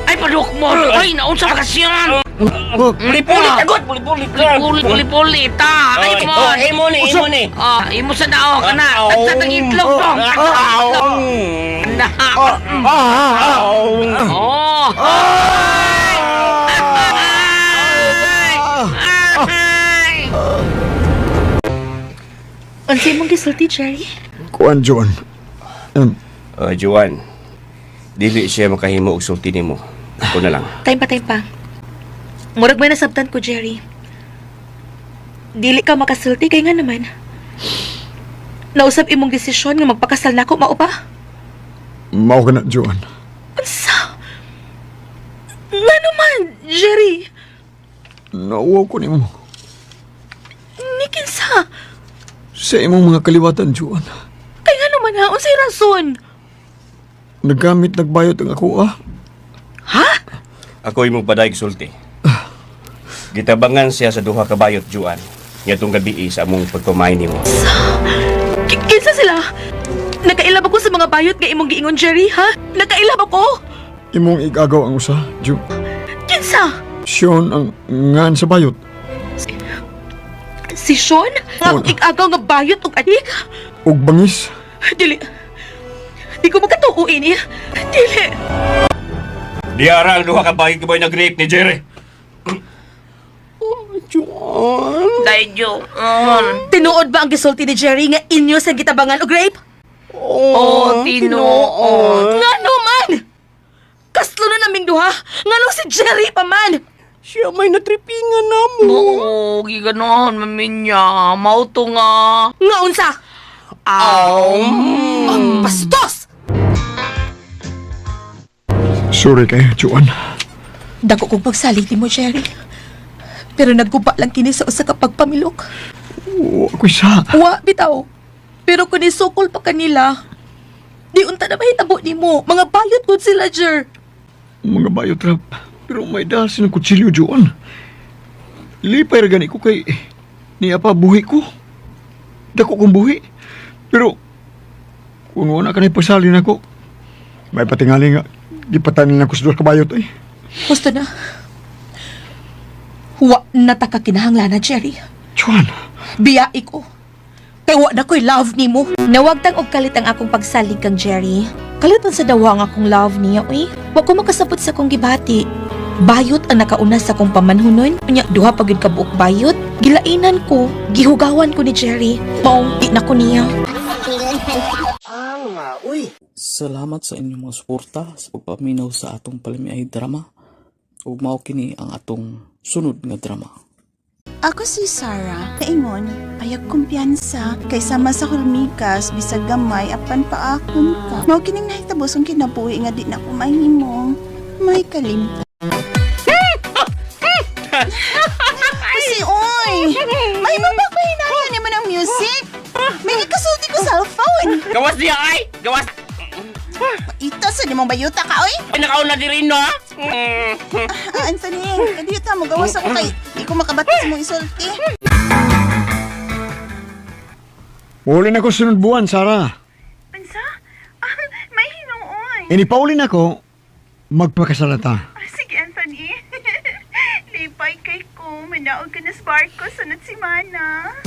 Ay, paduk mo. Ay, naunsa ka siyan. Puli-puli, tagot! Puli-puli, Puli, puli, puli, ta. Ay, mo. Oh, imo ni, imo ni. Ah, imo sa dao ka na. Tagsa tag itlog mo. Na. Oh. Ay! Ay! Unsay mong gisulti, Jerry? Kuan, Juan. Juan, dili siya makahimo og sulti nimo. Ako na lang. Time pa, time pa. Murag may nasabtan ko, Jerry. Dili ka makasulti kay nga naman. Nausab imong desisyon nga magpakasal nako mao ba? Mao ka na, Joan. Unsa? Ngano man, Jerry? Nauwaw ko nimo. Ni kinsa? Sa imong mga kaliwatan, Joan. Kay ngano man ha? Unsay rason? Naggamit nagbayot ang ako, ah. Ha? Ako imong paday sulti. Gitabangan siya sa duha ka bayot Juan. Ngadtong gabi sa among pagpamain nimo. Kinsa sila? Nakailab ako sa mga bayot nga imong giingon, Jerry, ha? Nakailab ako? Imong igagaw ang usa, Ju. Kinsa? Sean ang ngan sa bayot. Si Sean? Nga akong igagaw nga bayot og adik? Ug bangis. Dili. Di ko makatuo ini. Dili. Diara ang duha ka bayot kaboy nag-rape ni Jerry. Day, Joan. Tinuod ba ang gisulti ni Jerry nga inyo sa gitabangan og rape? Oh, tinuod. Ngano man? Kaslo na naming duha. Ngano si Jerry pa man? Siya may natripingan na mo. Oo, giganoon, maminya. Mauto nga. Nga unsa? Ang bastos! Sorry kay Joan. Dako kong pagsalig mo, Jerry. Pero nagguba lang kini sa usa ka pagpamilok. Oo, ako isa. Wa bitaw. Pero kung isukol pa kanila, di unta na mahitabo nimo. Mga bayot gud sila, Jer. Mga bayot rap. Pero may dahil ng kutsilyo, Joan. Lipay ra gani ko kay niya pa buhi ko. Dako kong buhi. Pero kung wala ka na ipasalin ako, may patingali nga. Gipatanin lang ko sa duha ka bayot ay. Gusto na. Wa na ta ka kinahanglan na, Jerry. Joan, Biyai ko. Kay wa na ko'y love nimo. Nawagtang og kalit ang akong pagsalig kang Jerry. Kalit man sa dawa ang akong love niya, uy. Wa ko makasabot sa akong gibati. Bayot ang nakauna sa akong pamanhunon. Unya, duha pa gyud ka buok bayot. Gilainan ko, gihugawan ko ni Jerry. Maong di na ko niya. Salamat sa inyong mga suporta sa pagpaminaw sa atong palamiay drama ug mao kini ang atong sunod nga drama. Ako si Sarah. Kaingon, ayag kumpiyansa. Kay sama sa hulmikas, bisag gamay, apan paakon ka. Mao kining nahitabo sa kinabuhi nga di na ko mahimong. May kalimta. Kasi oy, may mapagpahinayan naman ang music. May ikasulti ko cellphone. Gawas diya ay! Gawas! Ito sa limong bayuta ka oy. Ay nakauna diri no? Ah, Anthony, kadiyot mo gawas ako kay di ko makabatas mong isulti. Uli na ko sunod buwan, Sarah. Unsa? Ah, may hinuon. Inipaulin ako, magpakasalata. Ah, Sige, Anthony. Lipay kay ko. Manaog ka na sa barko sunod simana.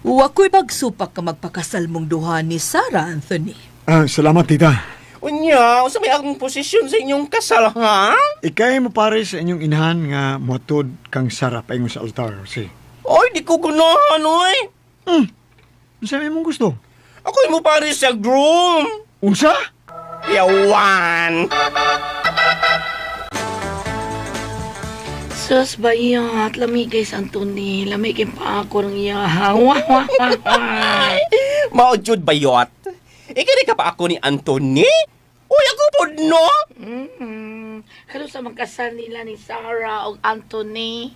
Wa ko'y pagsupak ka magpakasal mong duha ni Sarah Anthony. Ah, salamat, tita. Unya, unsa may akong posisyon sa inyong kasal ha? Ikay mo pare sa inyong inahan nga motud kang Sarah paingon sa altar. Si. Oy, di ko gunahan oy. Unsa may mong gusto? Ako mo pare sa groom. Unsa? Yawan. Sus, bayat. Lami guys, Anthony. Lami kay pa ako ng iya. Wah, wah, wah, wah. Mao jud bayot. Ikari ka pa ako ni Anthony? Uy, ako pod no. Kano sa magkasal nila ni Sarah o Anthony?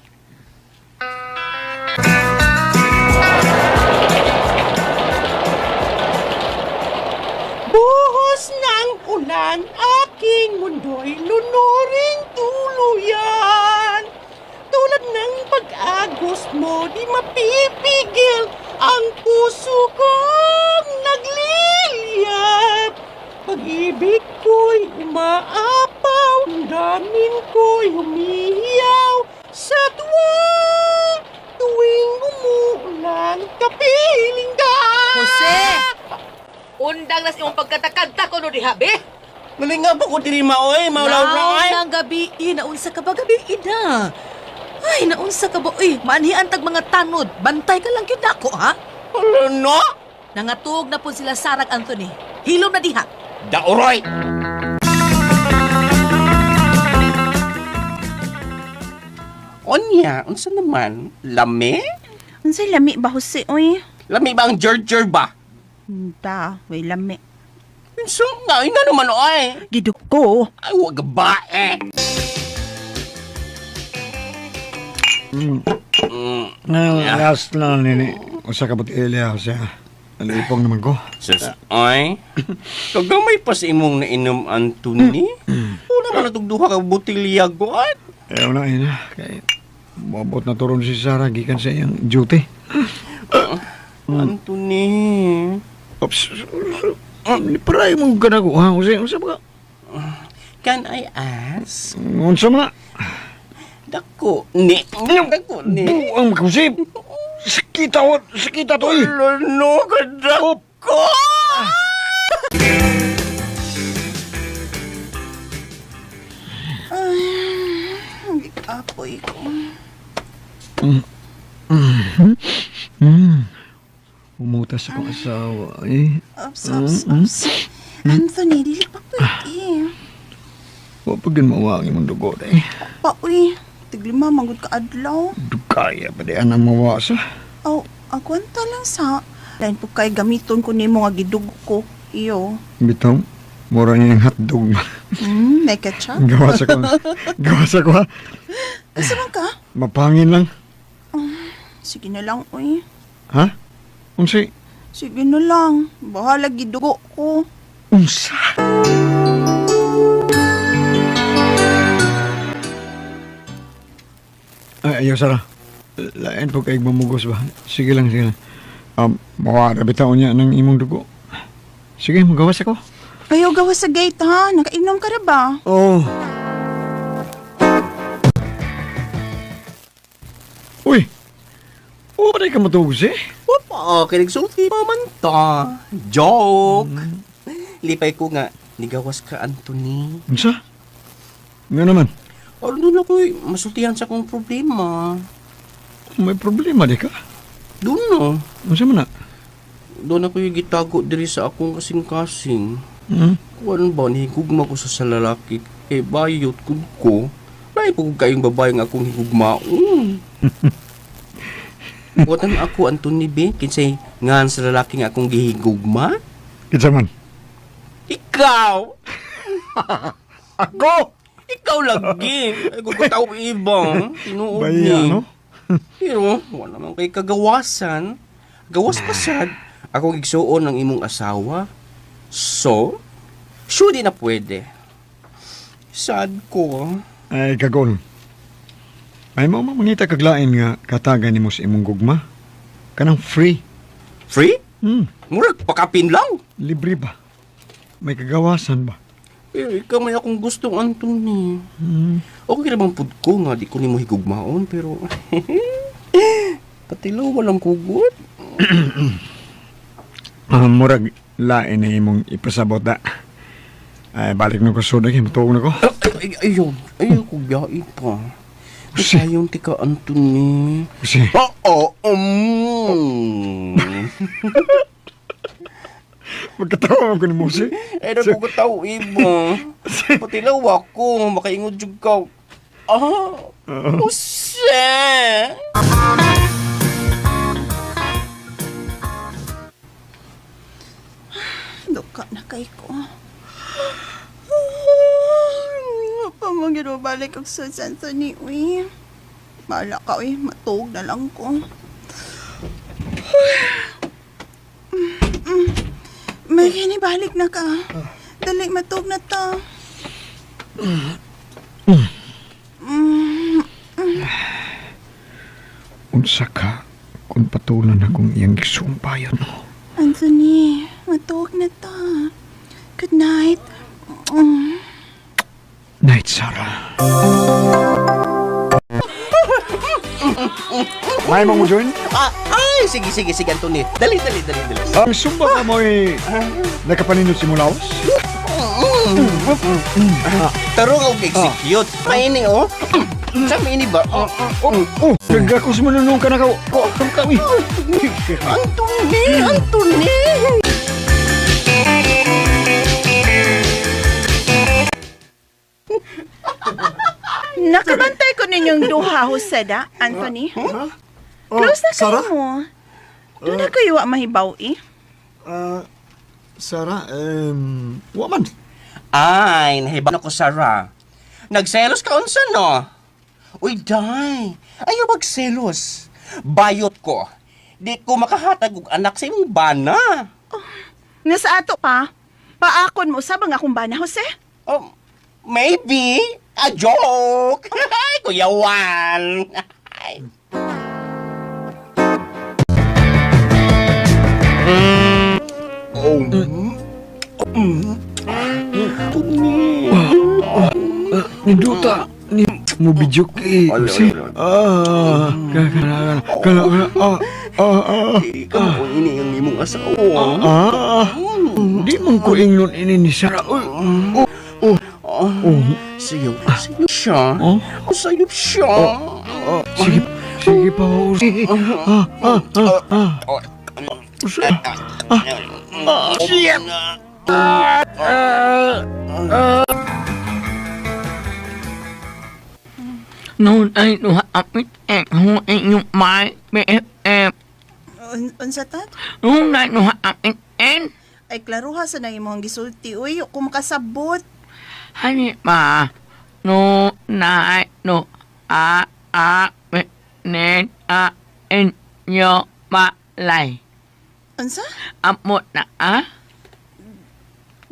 Buhos ng ulan, aking mundo'y lunuring tuluyan. Tulad ng pag-agos mo, di mapipigil ang puso kong nagliliyap. Pag-ibig ko'y umaapaw, damdamin ko'y humihiyaw sa tuwa. Tuwing umuulan, kapiling ka. Jose! Undang nas imong pagkatakanta ko no diha, be. Nalinga ba ko diri maoy, maulaw Naon ang gabi, naunsa ka ba gabi ina? Ay, naunsa ka ba? Uy, maanhian tag mga tanod. Bantay ka lang gyud nako, ha? Ano no? Nangatuog na po sila Sarah Anthony. Hilom na diha. Dauroy! Onya, unsa naman? Lami? Unsay lami ba, Jose, oy? Lami ba ang Georgia ba? Da, way lami. Unsa nga, nga naman oy. Giduko. Ay, wag ba eh. Last lang nini. Usa ka botelya, Jose. Nalipong naman ko. Sus, ay. Kagamay pa sa imong nainom, Anthony. Una man natug duha ka botelya god. Ayaw na, ayun na. Kay, mabot na turon si Sarah gikan sa iyang duty. Anthony. Ops. Paray mo ka na ko, ha? Jose, unsa ba ka? Can I ask? Unsa man na? Dako ni. Dako ni. Buang Jose. Sakita, sakita to, eh. Ano ka dako? Ay, apoy ko. Umutas akong asawa, eh. Ops, ops, ops. Anthony, dili pa pwede. Wa pa gin mawa ang imong dugo, eh. Pa, uy. Tiglima, manggod ka adlaw. Dugaya pa di anang mawasa. Aw, agwanta lang sa. Lain po kay gamiton ko nimo nga gidugo ko. Iyo. Bitaw, mura niya yung hotdog. May ketchup. Gawa sa ko. Gawa sa ko, ha? Asa man ka? Mapangin lang. Sige na lang, uy. Ha? Unsay? Sige na lang. Bahala gidugo ko. Unsa? Ay, ayaw, Sarah. Lain po kay mamugos ba? Sige lang, sige lang. Mawara bitaw niya ng imong dugo. Sige, magawas ako. Ayaw gawa sa gate, ha? Nakainom ka na ba? Oo. Oh. Uy! Oo, ba ka matugos eh? Opa, kay nagsulti pa man ta. Joke. Lipay ko nga, nigawas ka, Anthony. Unsa? Nga naman, Ano doon ako masultihan sa akong problema. may problema di ka? Doon no. Unsa man na? Doon ako yung gitago diri sa akong kasing-kasing. Hmm? Kuan ba, nihigugma ko sa lalaki. Kay bayot kung ko. Lahi po kung kayong babae nga akong higugmaon. Watan ako, Anthony B. Kinsay ngan sa lalaki nga akong gihigugma? Kinsa man? Ikaw! Ako! Ikaw lagi. Ay, kung tao iba. Tinuod Baya, ni. no? Pero, wala man kay kagawasan. Gawas pa sad. Ako igsuon ng imong asawa. So, sure di na pwede. Sad ko. Ay, kagol. Ay, mo mangita kaglain nga katagan nimo sa imong gugma. Kanang free. Free? Hmm, Murag, pakapin lang. libre ba? May kagawasan ba? Pero ikaw may akong gustong, Anthony. Okay ra bang pud ko nga, di ko nimo higugmaon, pero... Patilaw, walang kugot. Murag lain na imong ipasabot da. Ay, balik na ko sudag, matuog na ko. Ay, ay, ayaw. Ayaw ko biyahe pa. Kasi- Sayon ti ka, Anthony. Kasi, Oo, magkatawa ko ni Mose. Ay, ko tao iba. Patilaw ako, makaingod jud ka. Ah, Jose! Duka na kay ko. Pamagiro balik ang sa Anthony, uy. Bahala ka, uy. Matuog na lang ko. Magini, balik na ka. Dali, matuog na ta. Unsa ka kung patulan akong iyang gisumpayan, no? Anthony, matuog na ta. Good night. Night, Sarah. May mo join? Ah, ay, sige, sige, sige, Anthony. Dali, dali, dali, dali. Ang sumba ka mo'y nakapaninot si Mulaos? Tarong og execute. Maini, oh. Sa maini ba? Oh, oh, kagakos mo nung ka na ka. Oh, ka, uy. Anthony, Anthony! Nakabantay ko ninyong duha, Jose da, Anthony. Oh, Close na Sarah? kayo mo. Doon na kayo wa mahibaw eh. Ah, Sarah, wa man. Ay, nahiba na ko, Sarah. Nagselos ka unsa, no? Uy, day. Ayaw magselos. Bayot ko. Di ko makahatag og anak sa imong bana. Nga sa ato pa, paakon mo usab ang akong bana, Jose. Oh, maybe. A joke. Ay, Kuya Juan. Ay. Ninduta ni mo video kay Jose. Ah, kana kana kana ah ah ah. Ikaw mo ini ang imong asawa. Ah, di man ko ingnon ini ni Sarah. Uy, oh, oh, oh. Sayo, sayo siya. Oh? Sayo siya. Sige, sige pa, Jose. Ah, ah, ah, ah. Jose. Ah, ah, siya. Ah, ah. Noon ay duha apit eh ho inyong may BFF. Unsa ta? Noon ay duha apit en. Ay klaruha sa nang imong gisulti uy, kung makasabot. Hani ba? No na no a a p n a n yo ma lay. Unsa? Amot na a?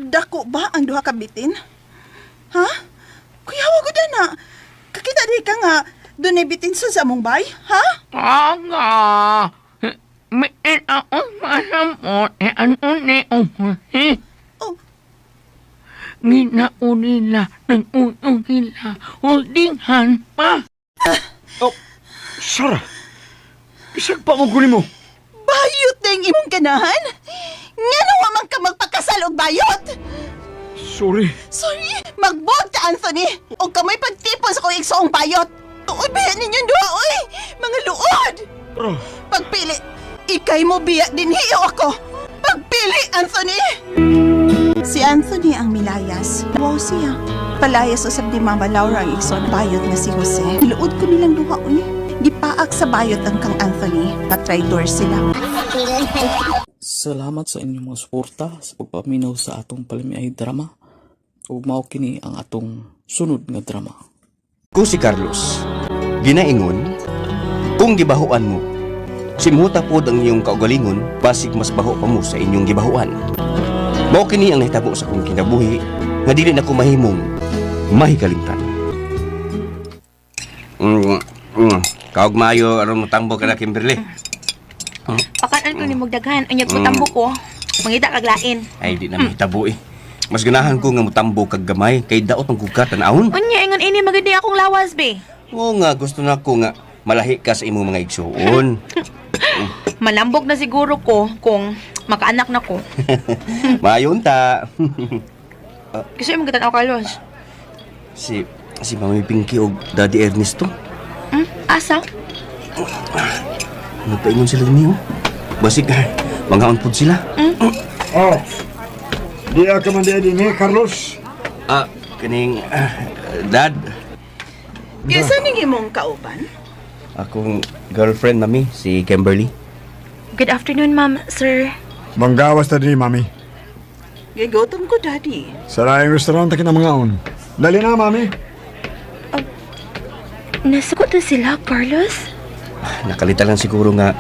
Dako ba ang duha ka bitin? Ha? Kuya, wa ko na. Kakita di ka nga dunay bitin sa among bay, ha? Aga. Miin ako masamot e ano ni uhuhi. Oh. Ginaunila ng unong nila holdinghan pa. Oh, Sarah. Bisag pa mo kunin mo. Bayot na yung imong ganahan? Nga wa man ka magpakasal og bayot? Sorry. Sorry, magbuot ka, Anthony! O kamay pagtipon sa kong igsoong bayot! Uy, biya ninyong duha, uy! Mga luod! Sarah. Pagpili, ikay mo biya din hiyo ako! Pagpili, Anthony! Si Anthony ang milayas. Wow siya. Palayas usab ni Mama Laura ang igsoon bayot nga si Jose. Luod ko nilang duha, uy. Gipaak sa bayot ang kang Anthony. Patraidor sila. Salamat sa inyong mga suporta sa pagpaminaw sa atong palamiay drama. Ug mao kini ang atong sunod nga drama. Ko si Carlos, ginaingon, kung gibahuan mo, simhuta pod ang iyong kaugalingon, basig mas baho pa mo sa inyong gibahuan. Mao kini ang nahitabo sa akong kinabuhi, nga dili na ko mahimong mahikalimtan. Kaog maayo aron motambo ka na, Kimberly. Pakanan ko ni Mugdaghan, unyag ko tambo ko. Mangita kag lain. Ay, di na mahitabo eh. Mas ganahan ko nga motambo kag gamay kay daot ang kuka tan-awon. Unya ingon ini maganda akong lawas be. Oo nga, gusto na ko nga malahi ka sa imong mga igsuon. Malambog na siguro ko kung makaanak na ko. Maayon ta. Kasi imong gitan-aw Carlos. Si si Mami Pinky og Daddy Ernesto. Asa? Nagpaingon sila niyo. Basig mangaon pud sila. Oh. Di ka man di din eh, Carlos. Ah, kaning Dad, Kinsa ning imong kauban? akong girlfriend mami si Kimberly. Good afternoon, ma'am, sir. Manggawas ta din, mami. Gigotom ko, Daddy. Sa laing restaurant ta kinamangaon. Dali na, mami. Nasuko to sila, Carlos? Nakalita lang siguro nga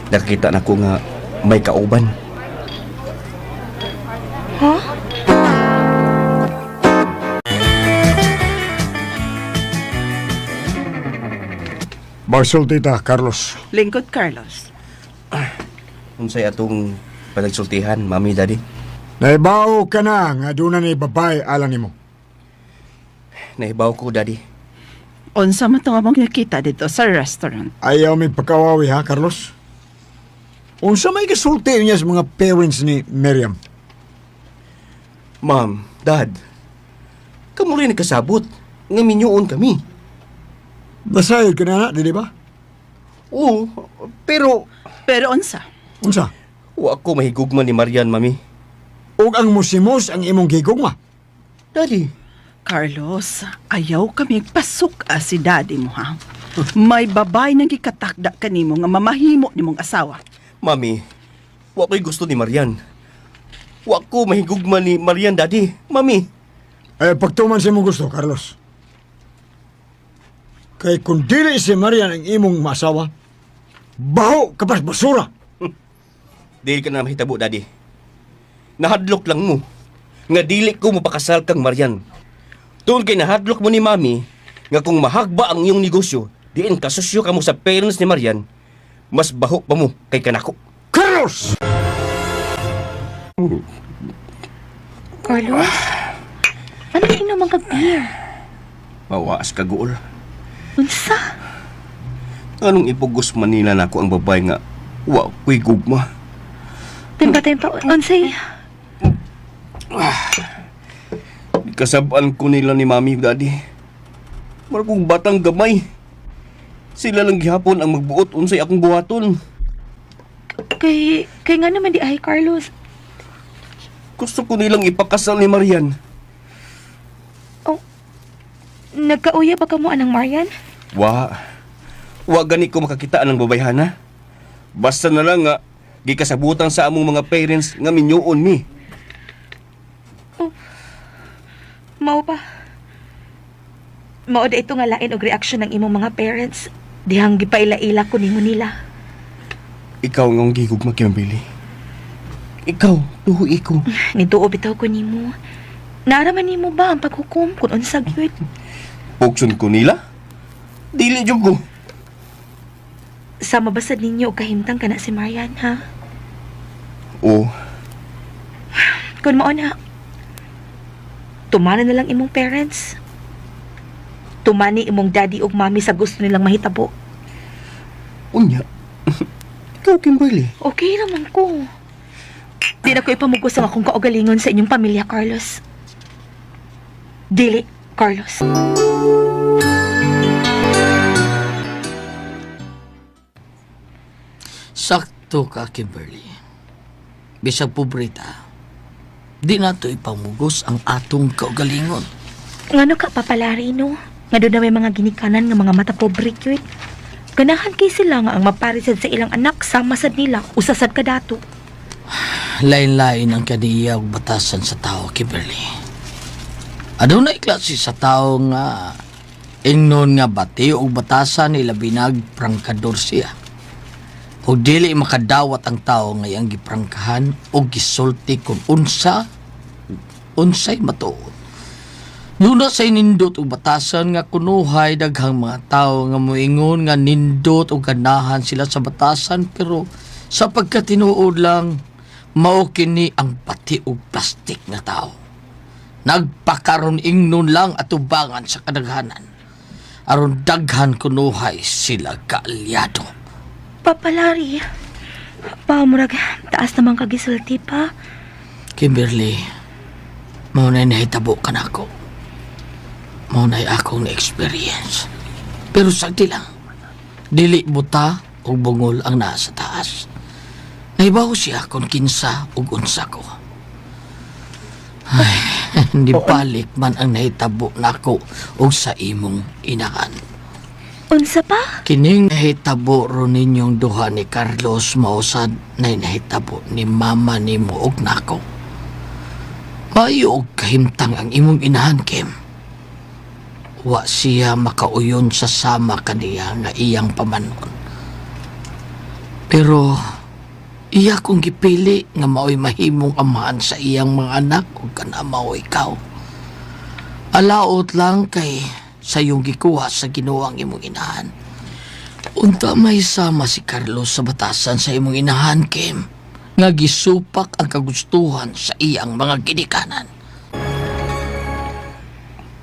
nakakita na ko nga may kauban. Huh? Magsulti ta, Carlos. Lingkod, Carlos. Unsay atong panagsultihan, mami, daddy? Naibaw ka na nga doon na ni babae alang nimo. Nahibaw ko, daddy. Unsa man to nga mong nakita dito sa restaurant? Ayaw may pagkawawi ha, Carlos. Unsa may kasulti niya sa mga parents ni Miriam? Ma'am, dad, kamo rin nagkasabot. Nga minyuon kami. Nasayod ka na, di ba? Oo, pero Pero unsa? Unsa? wa ko mahigugma ni Marian, mami. Ug ang musimos ang imong gigugma. Daddy, Carlos, ayaw kami pasok si daddy mo ha. May babay nang gikatakda kanimo nga mamahimo nimong asawa. Mami, wa ko'y gusto ni Marian. Wa ko mahigugma ni Marian, Daddy. Mami. Eh, pagtuman sa imong gusto, Carlos. Kay kung dili si Marian ang imong masawa, baho kapas basura. Dili ka na mahitabo, Daddy. Nahadlok lang mo. Nga dili ko mapakasal kang Marian. Tungod kay nahadlok mo ni Mami, nga kung mahagba ang iyong negosyo, diin kasosyo ka mo sa parents ni Marian, mas baho pa mo kay kanako. Carlos! Carlos? Ano inom ang kag-beer? Mawaas ka, gool. Unsa? Anong ipugos Manila nako ang babae nga wa ko'y gugma. Tempa, tempa. Unsay? Kasabaan ko nila ni Mami, Daddy. Mara kong batang gamay. Sila lang gihapon ang magbuot unsay akong buhaton. Kay nga naman di ay, Carlos. Gusto ko nilang ipakasal ni Marian. Oh, nagkauya ba ka mo anang Marian? Wa. Wa gani ko makakita ng babayhana. Basta na lang nga gikasabutan sa among mga parents nga minyuon mi. Mao pa. Mao da ito nga lain og reaksyon ng imong mga parents. Dihang gipaila-ila ko nimo nila. Ikaw nga ang gigugma, Kimberly. Ikaw, tuho iko. Nituo bitaw ko nimo. Naaraman nimo ba ang paghukom kung unsa gyud? Pugson ko nila? Dili jud ko. Sama ba sad ninyo og kahimtang kana si Marian, ha? Oo. Kung mao na, tumana na lang imong parents. Tumani imong daddy ug mommy sa gusto nilang mahitabo. Unya. Ikaw, Kimberly. Okay naman ko. Di na ko ipamugos ang akong kaugalingon sa inyong pamilya, Carlos. Dili, Carlos. Sakto ka, Kimberly. Bisag pobreta, di nato ipamugos ang atong kaugalingon. Ngano ka, papalari, no? Nga doon na may mga ginikanan nga mga mata pobre cute. Ganahan kay sila nga ang maparisad sa ilang anak sama sad nila, usasad ka dato. Lain-lain ang kaniya ug batasan sa tao, Kimberly. Adunay klase sa tao nga ingnon nga bati og batasan ilabi nag prangkador siya. Ug dili makadawat ang tao nga iyang giprangkahan og gisulti kung unsa unsay matuod. Nuna sa nindot og batasan nga kunuhay daghang mga tao nga moingon nga nindot og ganahan sila sa batasan, pero sa pagkatinuod lang mao kini ang pati og plastik nga tao. Nagpakaron ingnon lang atubangan sa kadaghanan aron daghan kunuhay sila kaalyado. Papalari, pa murag taas naman kagisulti pa. Kimberly, mao na nahitabo ka nako. Mao na akong na-experience. Pero sagdi lang, dili buta o bungol ang naa sa taas. Naibaw siya kung kinsa ug unsa ko. Ay, hindi balik man ang nahitabo nako og sa imong inahan. Unsa pa? Kining nahitabo ron ninyong duha ni Carlos mausad na nahitabo ni mama nimo og nako. Maayo og kahimtang ang imong inahan, Kim. Wa siya makauyon sa sama kaniya nga iyang pamanon. Pero iya kong gipili nga mao'y mahimong amahan sa iyang mga anak ug kana mao ikaw. Alaot lang kay sa iyong gikuha sa Ginoo ang imong inahan. Unta may sama si Carlos sa batasan sa imong inahan, Kim, nga gisupak ang kagustuhan sa iyang mga ginikanan.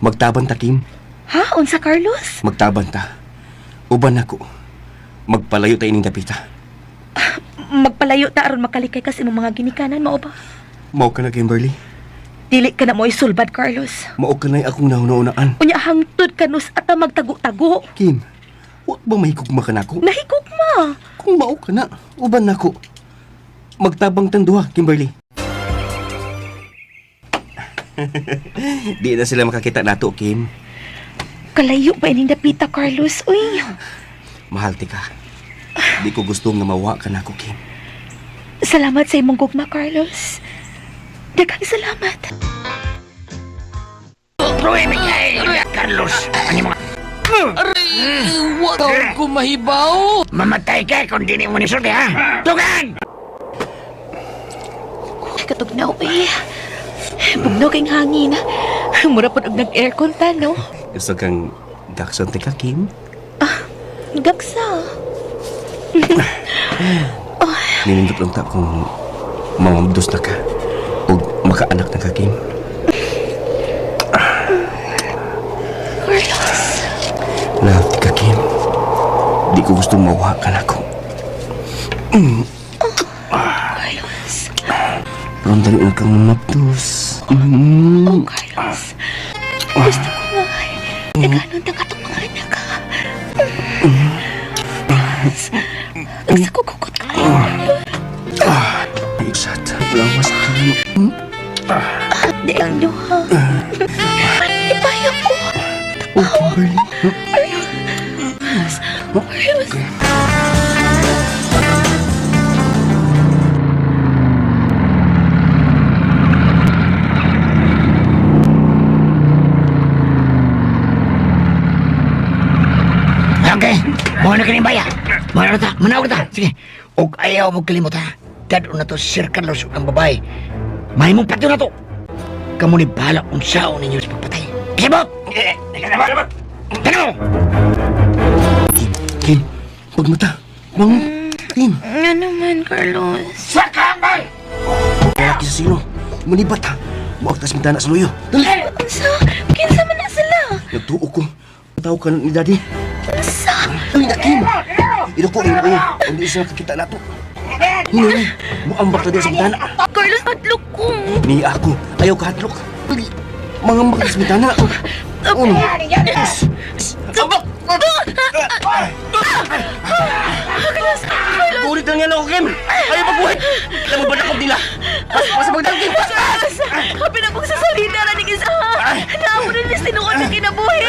Magtaban ta, Kim. Ha? Unsa, Carlos? Magtaban ta. Uban ako. Magpalayo ta ining dapita. Magpalayo ta aron makalikay kas imong mga ginikanan, mao ba? Mao ka na, Kimberly. Dili ka na mo isulbad, Carlos. Mao ka na akong nahunaunaan. Unya hangtod kanus ata magtago-tago. Kim, wa ba mahigugma ka nako? Nahigugma. Kung mao ka na, uban nako. Magtabang tang duha, Kimberly. Di na sila makakita nato, Kim. Kalayo pa ining dapita, Carlos. Uy, Mahal ti ka. Di ko gusto nga mawa ka nako, Kim. salamat sa imong gugma, Carlos. Daghang salamat. Carlos, ang imong Aray, wa ko mahibaw. Mamatay ka kung di mo nisulti, ha? Tugan! Katugnaw, eh. Bugnaw kayong hangin. Mura po og nag-aircon ta, no? Gusto kang gakson ti ka, Kim? Gaksa. Ninindot lang ta kung mamamdos na ka o makaanak na ka, Kim. Carlos. Love ti ka, Kim. Di ko gusto mawa ka nako. Carlos. Pero dali na kang mamabdos. Oh, Carlos. Gusto ko nga. Nagkanon ta katong mga anak, ha? Carlos. Gusto ko kukot ka. Iksat. Lawas ka. Di ang duha. Ipayo ko. Oh, Kimberly. Carlos. Carlos. Okay, mo na kining baya. Mo na ta, manawag ta. Sige. Og ayaw mo kalimot ha. Dadon na to Sir Carlos ug ang babae. Mahimong patyo na to. Kamo ni bahala unsaon ninyo sa pagpatay. Kibot! Tanaw! Kim, pagmata. Mang, Kim. Ano man, Carlos? Sa kamay! Lalaki sa sino. Munibat ha. Muag tas mintana sa luyo. Dali! Unsa? Kinsa man na sila? Nagtuo ko. Tao ka ni Daddy. Unsa? Dali na, Kim. Ido ko, ido ko. Hindi siya nakakita na to. Hinuli. Muambak na din sa bintana. Carlos, hadlok ko. Ni ako. Ayaw ka hadlok. Dali. Mangambak na sa bintana. Uno. Dos. Ambak! Carlos! Carlos! Ulit lang yan ako, Kim. Ayaw magbuhay. Alam mo ba nakap nila? Pas, pas, pagdang, Kim. Pas, pas! Carlos! Happy na kong sasalita na ning isa. Naamo na ni sinuod na kinabuhi.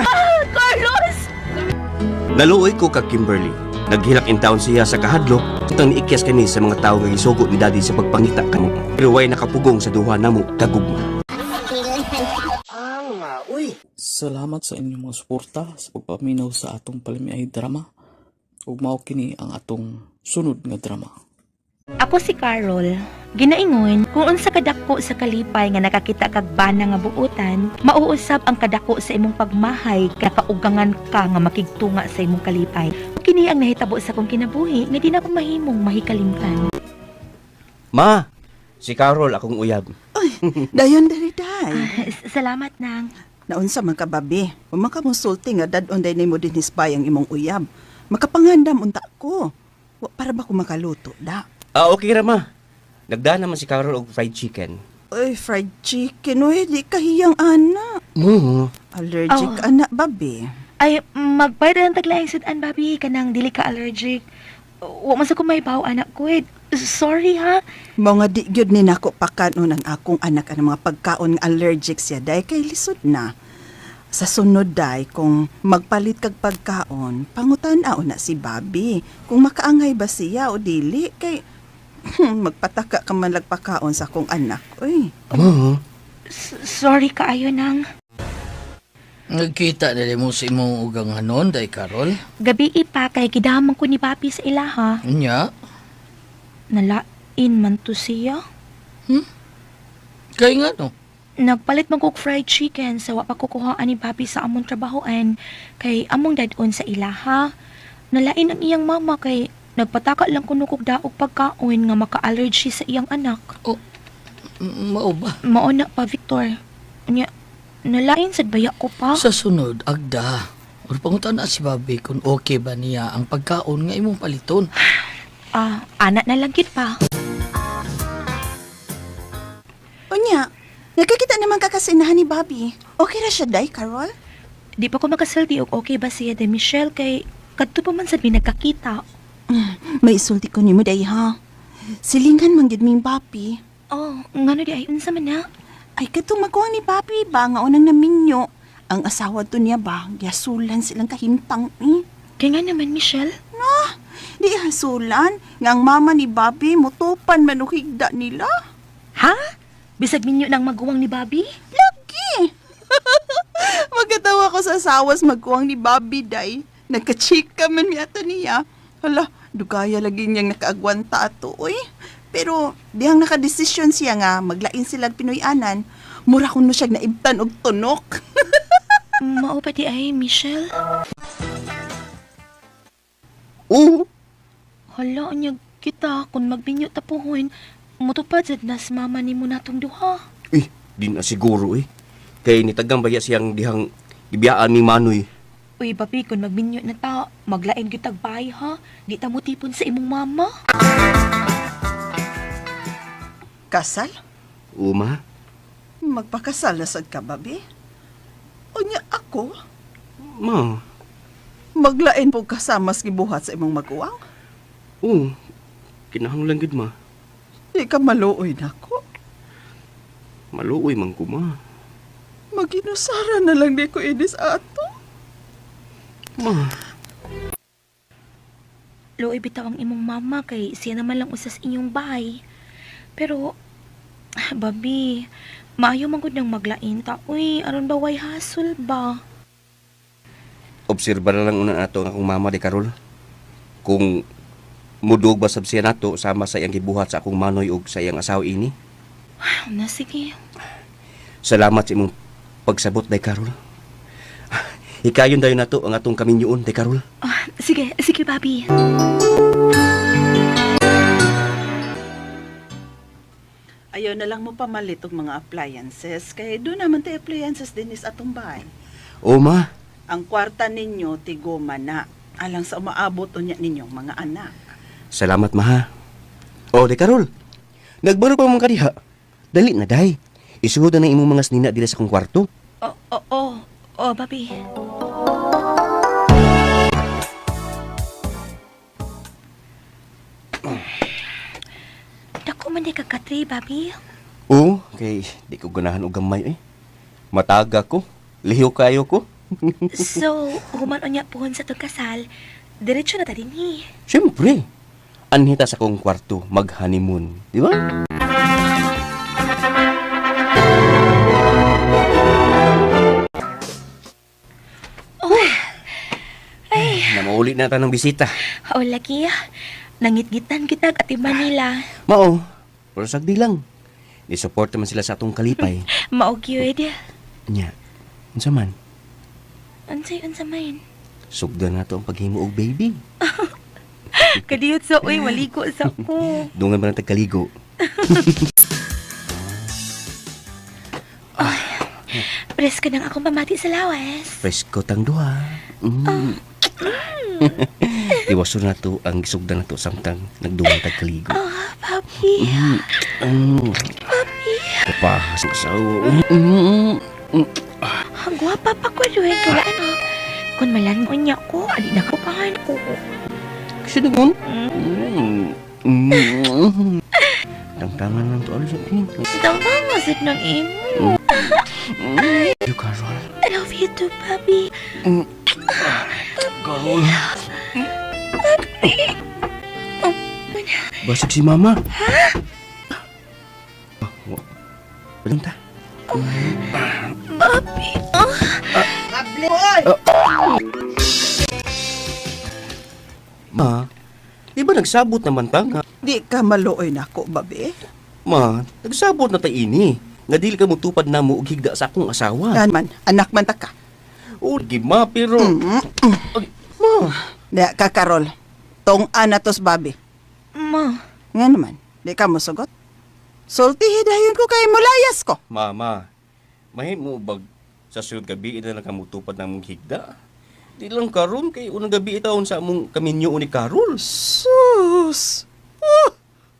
Ah, Carlos! Naluoy ko ka Kimberly. Naghilak in town siya sa kahadlok tang niikyas kani sa mga tawo nga gisugo ni Daddy sa pagpangita kamo. Pero way nakapugong sa duha namo kagugma. Salamat sa inyong mga suporta sa pagpaminaw sa atong palamiay drama. Ug mao kini ang atong sunod nga drama. Ako si Carol. Ginaingon kung unsa kadako sa kalipay nga nakakita kag bana nga buotan, mauusab ang kadako sa imong pagmahay kakaugangan ka nga makigtunga sa imong kalipay. Kini ang nahitabo sa akong kinabuhi nga di na ko mahimong mahikalimtan. Ma, si Carol akong uyab. Dayon diri day. Salamat nang. Naunsa man ka babi. Wa man ka mosulti nga dad-on day nimo dinhi sa ang imong uyab. Makapangandam unta ko. Wa para ba ko makaluto da? Ah, okay ra ma. Nagdaan naman si Carol og fried chicken. Oy, fried chicken oy, di kahiyang ana. Mo. Allergic Oh. ana babi. Ay, magbayad ng taglaing sudan, babi. Kanang dili ka allergic. Wa man sa ko mahibaw, anak ko. Eh. Sorry, ha? Mao nga di gyud ni nako pakanon ang akong anak ang mga pagkaon nga allergic siya day kay lisod na. Sa sunod day kung magpalit kag pagkaon, pangutan-aon na si Bobby kung makaangay ba siya o dili kay magpataka ka man lagpakaon sa akong anak. Uy. Mo. Sorry kaayo nang. Nagkita na mo sa imong ugang hanon, day Carol. Gabi ipa kay gidamang ko ni Papi sa ilaha. Unya, Nalain man to siya. Kay nga no. Nagpalit man kog fried chicken sa wa pa kukuhaan ni Papi sa among trabahoan kay among dadon sa ilaha. Nalain ang iyang mama kay nagpataka lang kuno kog daog pagkaon nga maka-allergy sa iyang anak. Oh, mao ba? Mao na pa, Victor. Nya, nalain sad baya ko pa. Sa sunod, agda. Or pangutan na si Bobby kung okay ba niya ang pagkaon nga imong paliton. Ah, anak na lang gid pa. Unya, nagkakita naman ka kasinahan ni Bobby. Okay ra siya day, Carol? Di pa ko makasulti og okay ba siya de Michelle kay kadto pa man sad mi nagkakita. May isulti ko nimo day ha. Silingan man gid ming Bobby. Oh, ngano di ay unsa man na? Ay, katong maguwang ni Papi ba nga unang naminyo. Ang asawa to niya ba, giyasulan silang kahimtang eh. Kaya nga naman, Michelle. No, di hasulan. Nga ang mama ni Bobby mutupan man og higda nila. Ha? Bisag minyo ng maguwang ni Bobby? Lagi! Magkatawa ko sa asawas magkuwang ni Bobby, day. Nagka-chika man mi ato niya. Hala, dugaya lagi niyang nakaagwanta ato, oy. Pero dihang nakadesisyon siya nga maglain silang Pinoy-anan, mura kuno siya naibtan og tunok. Mao pa di ay, Michelle. Oo. Hala, unyag kita kung magbinyo tapuhon, mutupad sad nas mama nimo natong duha. Eh, di na siguro eh. Kay nitagang baya siyang dihang gibiyaan ni Manoy. Uy, papi, kung magbinyo na ta, maglain gyud tag bahay ha. Di ta mo tipon sa imong mama. Kasal? Uma, Magpakasal na sad ka, babi? Unya ako, ma. maglain po kasama sa gibuhat sa imong maguwang. Oo. Kinahanglan gid ma. Di ka maluoy nako. Maluoy man ko ma. Maginusara na lang di ko inis ato. Ma. Luoy bitaw ang imong mama kay siya naman lang usas inyong bahay. Pero, babi, maayo man gud nang maglain ta. Uy, aron ba way hasol ba? Obserba na lang una nato ang akong mama di Karol. Kung mudog ba sab siya nato sama sa iyang gibuhat sa akong manoy ug sa iyang asawa ini. Na sige. Salamat sa imong pagsabot day Karol. Hikayon dayon nato ang atong kaminyoon day Karol. Ah, sige, sige, babi. Ayaw na lang mo pamalit og mga appliances kay doon naman tay appliances din is atong bahay. O ma, Ang kwarta ninyo tigoma na alang sa umaabot unya ninyong mga anak. salamat ma ha. O day Karol. Nagbaro pa man kadiha. Dali na day. Isuod na ng imong mga snina dira sa akong kwarto. Oh, oh, oh, oh, babi. Dako man di ka katri, babi. Oo, kay di ko ganahan og gamay eh. Mataga ko, liho kayo ko. So, human unya puhon sa tong kasal, diretso na ta dinhi. Siyempre, anhita sa akong kwarto mag-honeymoon, di ba? Ay, Namauli na ta ng bisita. oh, lagi. Nangitngitan kita at Manila. Mao, pero sagdi lang. Ni-support naman sila sa atong kalipay. Mao gyud. Nya, unsa man? Unsay unsa man? Sugdan na to ang paghimo og baby. Kadiyot sa uy, maligo sa ko. Dungan ba ng tagkaligo? Presko nang akong pamati sa lawas. Presko tang duha. Mm. Iwaso na to ang gisugdan na to samtang nagduwang tagkaligo. Oh, papi. Mm. Papi. Kapahas ng asawa. Mm. Mm. Ang gwapa pa ko, Luhen. Kaya ano, kung malangon niya ko, adi na kapahan ko. Kasi naman. Mm. Mm. Tangtangan lang to. Ano sa tingin? Tama sad ng imo. You, Carol. I love you too, papi. Mm. Carol. Papi. Oh, Basig si mama. Ha? Walang ta. Papi. Oh. Ma, di ba nagsabot naman ta nga? Di ka maluoy nako, babi. Ma, nagsabot na ta ini. Nga dili ka mutupad na mo og higda sa akong asawa. Yan man, anak man ta ka. O, di ma, pero... Ay, ma. Di ka, Karol. Tong anatos, babi. Ma. Nga naman, di ka mosugot. Sultihi dayon ko kay mulayas ko. Mama, mahimo bag sa sunod gabi ina lang ka mutupad na mong higda? Di lang karon kay unang gabi itaon sa among kaminyo ni Karol. Sus! Oh,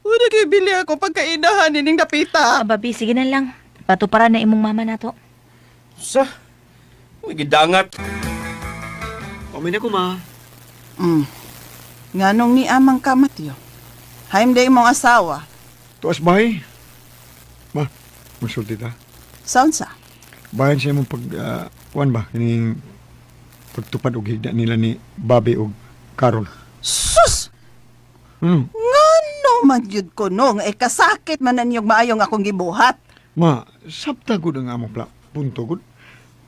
una kay bili ako pagkainahan nining dapita. Ah, babi, sige na lang. Patuparan na imong mama na to. Sa, may gidangat. Umin ako, ma. Mm. Nganong ni amang ka, Mateo? Haim day mong asawa. Tuas bay. Ma, masulti ta. Sound sa? Bayan siya mong pag, kuan ba, kining pagtupad og higda nila ni Bobby og Carol. Sus! Ngano man gyud ko no, nga ikasakit man na niyog maayong akong gibuhat. Ma, sabta gud ang among punto gud.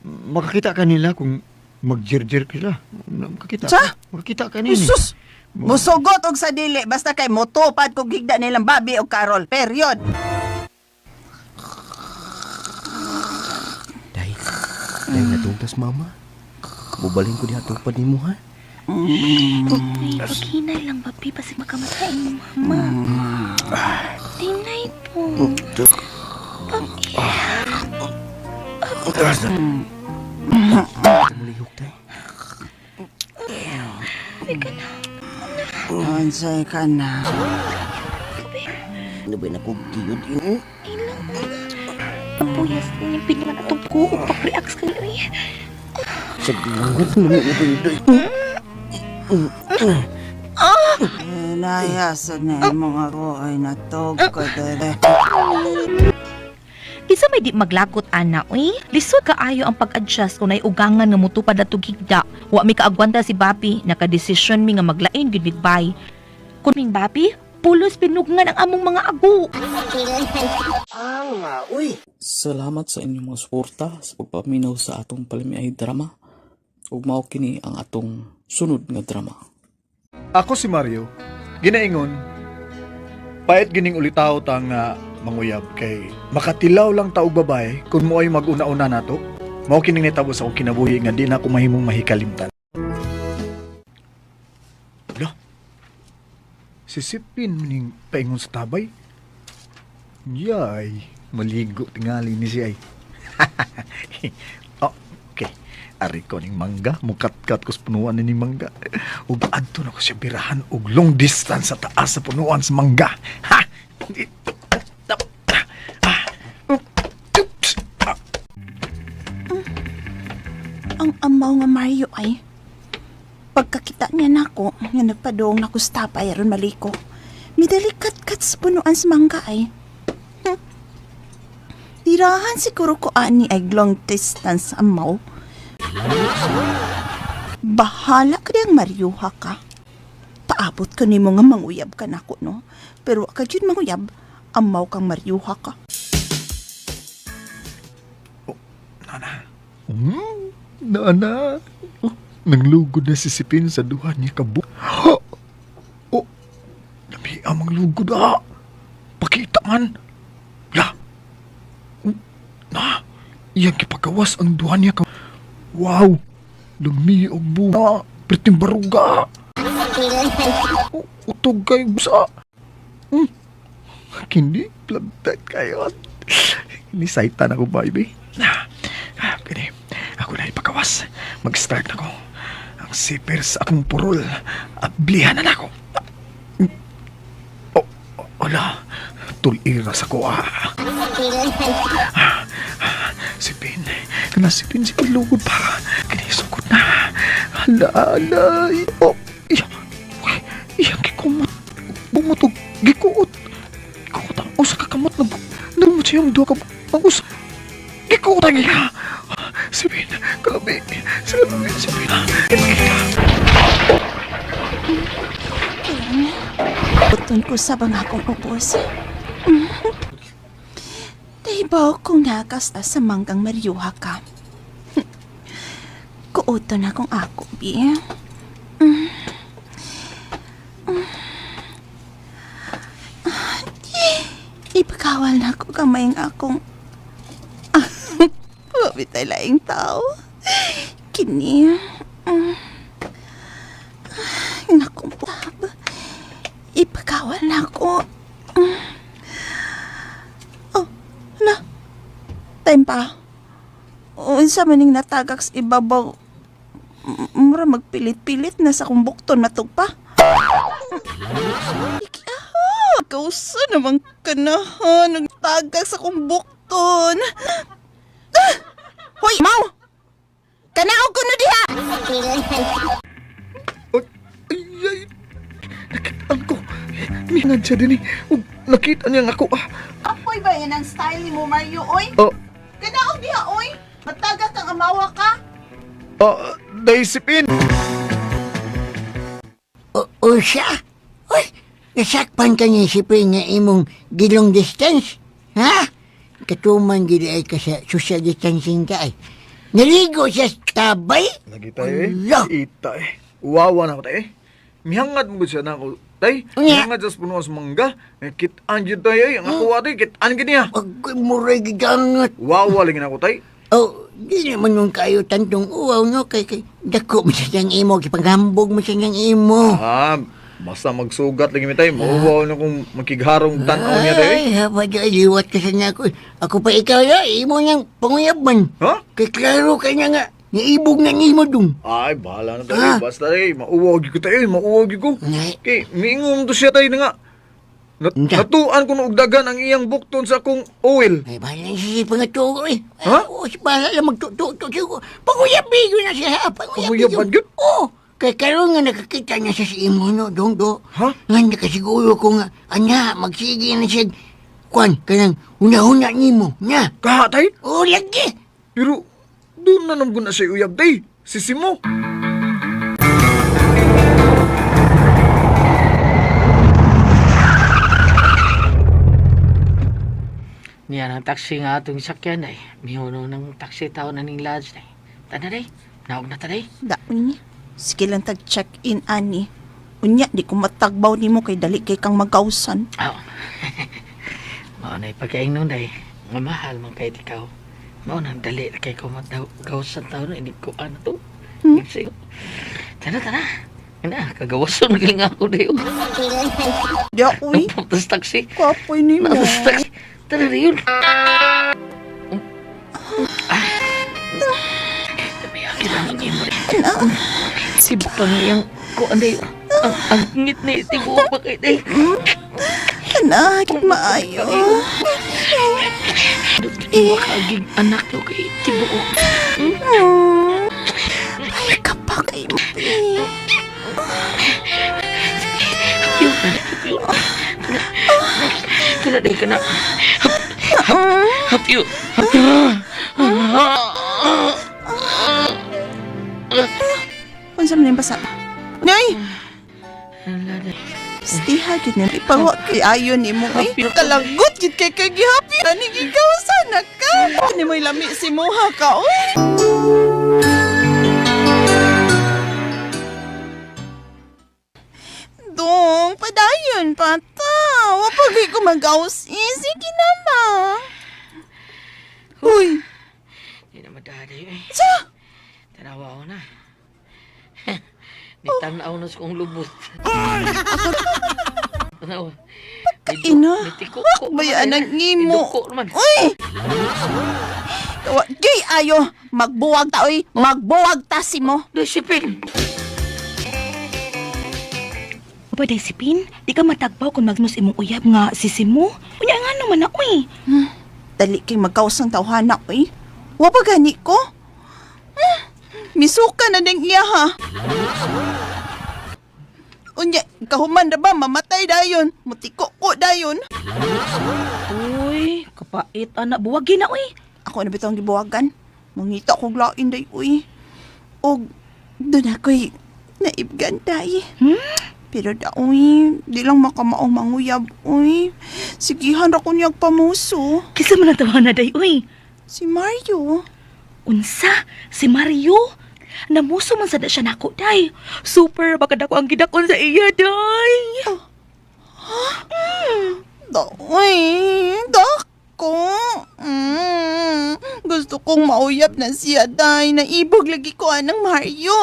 Makakita ka nila kung magjirjir sila. Makakita. Sa? Makakita ka nila. Sus! Musugot og sa dili basta kay motupad kog higda nilang Bobby og Carol. Period. Day, day natugtas mama. Mubalhin ko diha tupad nimo ha. Uy, paghinay lang, babi. Basig makamatay mo, mama. Hinay po. Mulihok tay. Unsay ka na. Ano ba na ko giyod in? Ilang Puyas niya pigman atong ko. Pag-react kayo eh. Sa gilangot na mo day. Nayasad na imong ako ay natog ka dere. Kinsa may di maglagot ana uy? Lisod kaayo ang pag-adjust kung ugangan nga mutupad atong higda. Wa mi kaagwanta si Bapi, nakadesisyon mi nga maglain gyud migbay. Kun ming Bapi, pulos pinugnan ang among mga ago. Salamat sa inyong mga suporta sa pagpaminaw sa atong palamiay drama. Ug mao kini ang atong sunod nga drama. Ako si Mario, ginaingon, pait gining ulitaw ta nga manguyab kay makatilaw lang taog babae kung mo ay maguna-una nato. Mao kining nitabo sa akong kinabuhi nga di na ako mahimong mahikalimtan. Lo. Sisipin ning paingon sa tabay. Yay, maligo tingali ni siya ay. Oh, okay. Ari ko ning mangga, mukat-kat ko sa punuan ni mangga. Ug adto na ko siya birahan og long distance sa taas sa punuan sa mangga. Ha! Dito. Oops. Ah. Ang amaw nga Mario ay pagkakita niya nako nga nagpadong nako sa tapay aron maliko. Midalikat-kat sa punuan sa mangga ay. Tirahan siguro ko ani ay long distance amaw. Bahala ka diyang Mario ha ka. Paabot ka nimo nga manguyab ka nako no. Pero wa ka jud manguyab, amaw kang Mario ha ka. Nana. Oh, nanglugod na si Sipin sa duha niya ka bu- Oh, lami ang manglugod ah. Pakita man. La. Oh, na. Iyang gipagawas ang duha niya ka. Wow. Lami og buha. Perting baruga. Oh, utog kayo sa. Kini, plagtat kayo. Ini saitan ako, baby. Na, kini, ako na ipagawas. Mag-start na ko. Ang zipper sa akong purol. Ablihan na nako. Oh, wala. Tulira sa ko, ah. Sipin. Kana sipin, sipin lugod pa. Kini, sugod na. Hala, hala. Oh, iya. Uy, iya, gikumot. Bumot og gikuot. Gikuot ang usa ka kamot na namot siyang duha ka ang usa. Gikuot ang iya. Sipin, kalabi. Sipin, sipin. Ipakita. Buton ko sa bang akong ubos. Diba kung nakasta sa manggang Maryuha ka? Kuuto na kung ako, bi. Ipakawal na ako kamay ang akong Mabitay laing tao. Kini. Nakong pab. Ipakawal na ako. Oh, na. Time pa. Unsa maning natagak sa ibabaw. Mura magpilit-pilit na sa kong bukton matug pa. Kausa naman ka na ha. Nagtagak sa kong bukton. Ah! Hoy, mau! Kanaog ko na diha! Ay, ay, ay. Nakitaan ko. Minad siya din eh. Ug nakita niya nga ako ah. Apoy ba yan ang style ni mo, Mario, oy? Oh, Kana Mawa ka. Ah, day sipin. Usa? Uy, nasakpan ka niya si Ping nga imong gilong distance. Ha? Katuman gili ay ka sa social distancing ka ay. Naligo siya sa tabay? Lagi tayo eh. Ala! Ita eh. Uwawa na ako tayo eh. Mihangad mo gud siya na ako. Tay, Unya. mihangad sa puno sa mangga. Eh, Kitaan jud tayo eh. Ang ako ate, kitaan gid niya. Agoy, muray gigangat. Wawa lagi na ako tay. Oh, di naman nung kayo tantong uwaw, no? Kay, kay, dako mo siya siyang imo, kipanghambog mo siya siyang imo. Ah, basta magsugat lagi mi tay. Mauwaw na kung makigharong tan-aw niya tayo eh. Ay, haba di, ay, liwat ka sa niya ako. Ako pa ikaw ya, imo niyang panguyab man. Ha? Kay klaro kay niya nga, niibog na nimo dong. Ay, bahala na tayo. Ah. Basta tayo, mauwaw gyud ko tayo, mauwaw gyud ko. Ngay. Kay miingon to siya tayo na nga. Unsa? Natuan ko na og dagan ang iyang bukton sa akong oil. Ay, bahala na siya pangatuo eh. Ha? Oo, si bahala lang magtututo siya. Panguyab yun na siya, ha? Panguyab Panguyaban yun? Oo. Kay karon nga nakakita niya siya sa imo, no, dong, do. Ha? Nga nakasiguro ko nga, anya, magsige na siya. Kwan, kanang una-una nimo, nya. Kaha tay? Oo, lagi. Pero doon na naman na siya uyab tay. Sisi mo. Niya ng taxi nga atong sakyan ay. Mihuno ng taxi tao na ning lodge ay. Tana day, naog na ta day. Daon. Sige lang tag check-in ani. Unya di ko matagbaw nimo kay dali kay kang magkausan. Aw. Mao na pagkaingnon day. Nga mahal man kay ikaw. Mao nang dali kay ko matagawsan tao na ini ko ano to. Hmm? Tana tana. Ana, kagawason galing ako dayo. Di uy. Tapos taxi. Kapoy nimo. Tapos taxi. Tara na yun. Ah. Sibuk lang iyang kuan day. Ang ngit ni tibuok pa kay day. Anak, maayo. Iwa anak to kay tibuok. Ay, kapag kay mo. Kana day kana. Hap hap yu. Unsa man yung basa? Nay! Stiha gid na ipawa kay ayon nimo ay kalagot gid kay kay gihappy ani ikaw sana ka. Ni mo'y lami si Moha ka oy. Dong, padayon pa ta. Wa pa gyud ko magaus. Eh, sige na ma. Uy, Di na madali eh. sa? Tanawa ko na. Nitanaw na sa kong lubot. Tanawa. Ina. Nitiko ko. Bayaan ang imo. Iduko naman. Uy! Wa gay ayo, magbuwag ta oy, magbuwag ta si mo. Disipin. Aba, day sipin, di ka matagbaw kung magmus imong uyab nga sisi mo. Unya nga naman na, uy. Dali kay magkaos ang tawhana oy. Wa pa gani ko? Misuka na ding iya ha. Unya, kahuman na ba mamatay dayon? Mutiko ko dayon. Uy, kapait anak, buwagin na, uy. Ako na bitong gibuwagan. Mangita kog lain day uy. Og doon ako'y naibgan day. Hmm? Pero da uy, di lang makamaong manguyab uy. Sigihan ra ko niyag pamuso. Kisa man ang tawa na day, uy. Si Mario. Unsa, si Mario. Namuso man sada siya nako, day. Super, baka dako ang gidakon sa iya, day. Da uy, dako. Gusto kong mauyab na siya day. Naibog lagi ko anang Mario.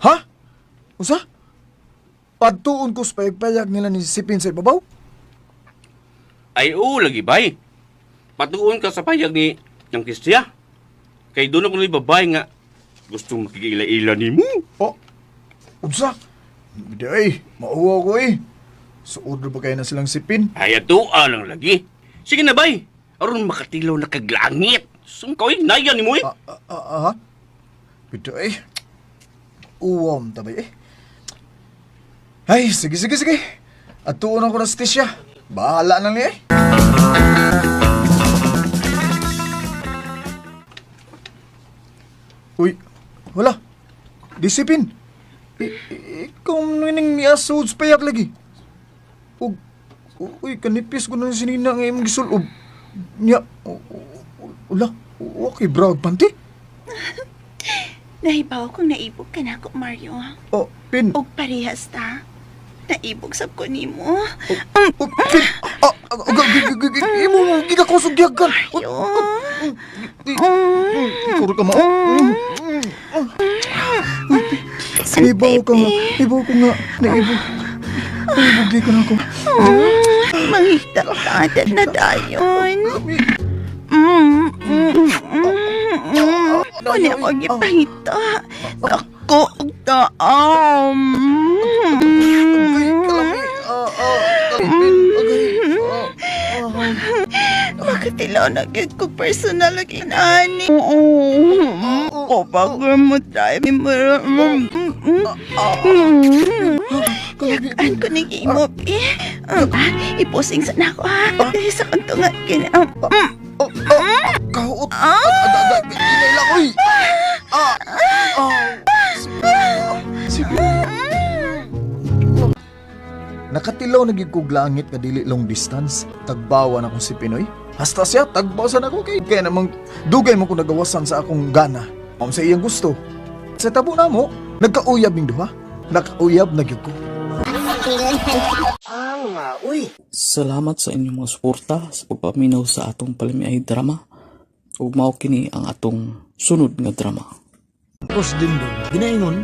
Ha? Usa? Pagtuon ko sa payag-payag nila ni Sipin sa ibabaw? Ay oo, lagi bay. Patuon ka sa payag ni ng Kisya. Kay doon ako ni babae nga gustong makikiila-ila nimo. Oh, unsa? Hindi ay, mauwa ko eh. Suod na ba kayo na silang sipin? Ay atoa lang lagi. Sige na bay. Aron makatilaw na kaglangit. Sungkoy naya nimo eh. Ah, ah, ah, ah. Hindi ay. Uwam tabay eh. Ay, sige, sige, sige. At tuon ako na si Tisha. Bahala na niya eh. Uy, wala. Disipin. Ikaw ning niya suod payak lagi. Ug, uy, kanipis ko na sinina nga imong gisulob. Nya, wala. Okay, brag panty. Nahibaw kong naibog ka na ako, Mario. Oh, Pin. Og parehas ta. Naibog sab ko nimo. Oh, Pin. Ah, ah, imo gigakusog giyagan. Mario. Ikaw ka mo. Ibaw ka nga. Ibaw ko nga. Naibog. Naibog di ko na ako. Mangita ka na dayon. Wala ko gipangita. Ako og taam. Makatilaw na gyud ko personal og inani. Oo. Kopag mo tayo. Yakan ko ning imo, eh. Iposing sa nako, ha. Dili sa kanto nga kini. Kahuot. Inaila ko eh. Ah. Ah. Nakatilaw na gyud kog langit nga dili long distance. Tagbawa na kong si Pinoy. Hasta siya tagbawasan ako kay kaya namang dugay mo ko nagawasan sa akong gana. Om sa iyang gusto. Sa tabo na mo, nagkauyab ning duha. Nakauyab na gyud ko. Salamat sa inyong mga suporta sa pagpaminaw sa atong palamiay drama. Ug mao kini ang atong sunod nga drama. Tapos din doon, ginaingon,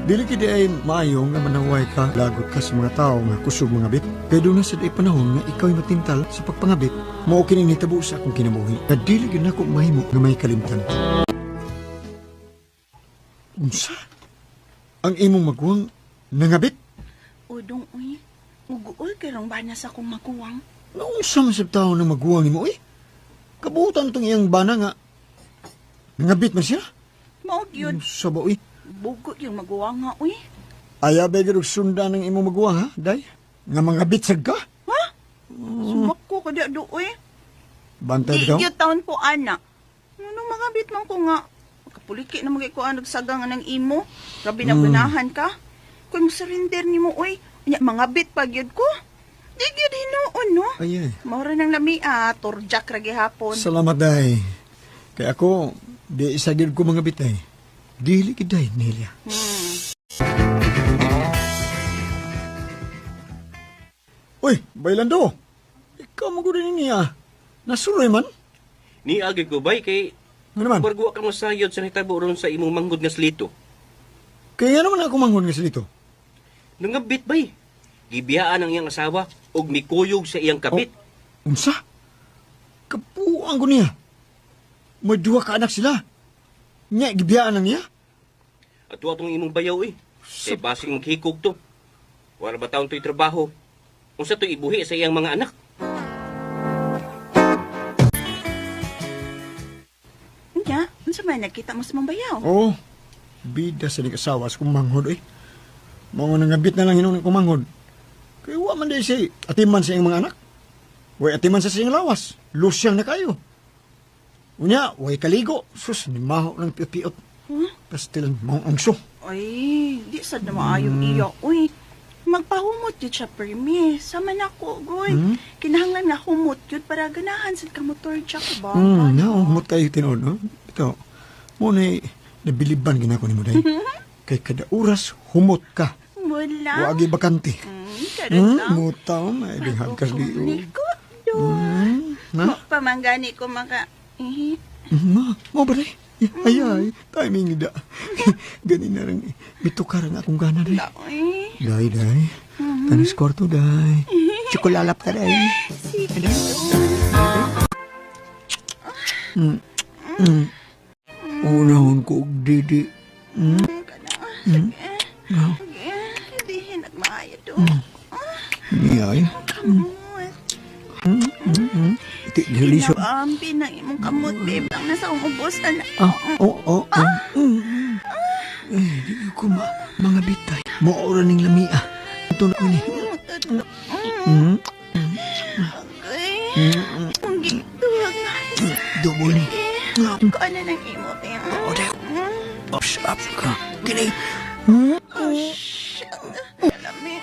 dili kid ay maayo nga manaway ka, lagot ka sa mga tao nga kusog mga bit. Kay doon na sa day panahon nga ikaw ay matintal sa pagpangabit, mao kini nitabo sa akong kinabuhi. Nga dili gyud nako mahimo nga may kalimtan. Unsa? Ang imong maguwang nangabit? Udong, uy. Uguol kay rong bana sa akong maguwang. Naunsa man sa tao ng maguwang nimo uy? Kabutan tong iyang bana nga nangabit man siya. Mao gyud. Unsa ba uy? Bugo yung maguwang nga, uy. Ayaw ba gyud og sundan ang imong maguwang ha, day? Nga mangabit sad ka? Ha? Sumak ko kada do, uy. Bantay Di bitaw. gyud taon ko ana. Ano mga bit man ko nga. Kapuliki na mga ko nagsaga nga ng imo. Grabe na ganahan ka. Kung mo surrender nimo oy. Nya mga bit pa gyud ko. Di gyud hinuon no. Ay ay. Maura nang lami ah, turjak ra gihapon. Salamat day. Kay ako di isa gyud ko mga bitay. Dili gid day Nelia. Uy, bailando. Ikaw mo gud niya. Nasuroy man. Ni agi ko bay kay Ano naman? Bargo ka masayod sa nahitabo ron sa imong manggod nga slito. Kaya naman ako manghod nga silito. Nangabit bay. Gibiyaan ang iyang asawa og mikuyog sa iyang kabit. Oh, unsa? Kapuang ko niya. May duha ka anak sila. Nya, gibiyaan lang niya. Ato atong imong bayaw eh. Kay basing maghikog to. Wala ba taon to'y trabaho? Unsa to'y ibuhi sa iyang mga anak? Nya, unsa man nakita mo sa mong bayaw? Oo. Oh, bida sa ning asawa sa kumanghod eh. Mga nangabit na lang hinuon kumanghod. Kaya wa man di si atiman sa iyang mga anak. Way atiman sa siyang lawas. Lusyang na kayo. Unya, way kaligo. Sus, ni maho ng piot-piot. Huh? Pastil, maong angso. Ay, di sad na maayong iya oy. Magpahumot yun siya permi. Sama na ko, goy. Kinahanglan nga humot yun para ganahan sad ka motor jack ba? Na, humot kayo tinuod, no? Ito, mo na nabiliban ginako ni mo day. Kay kada oras, humot ka. Wala. Wagi bakante. Karon lang. Muta, may bihagkas di. Niko, do. Na? Pamanggani ko maka... Eh, Ma, mo ba day? Ay, ay, timing da. Gani na rin. Bitukaran akong gana day. Ay. Day, day. Tanis kwarto, day. Tsukulalap ka, day. Sige. Unahon ko og didi. Sige. Hindi nagmaayo do. Niya, ay. Kamot. Iti, dili siya. Kinaambi ng imong kamot, babe. Lang nasa akong ubos, anak. Ah, oo, oo. Eh, di ko ma, mga bitay. Maura ning lamia. Ito na ni. Dumo ni. Kuan na ng imo, te. Ups, up ka. Kini. Lami.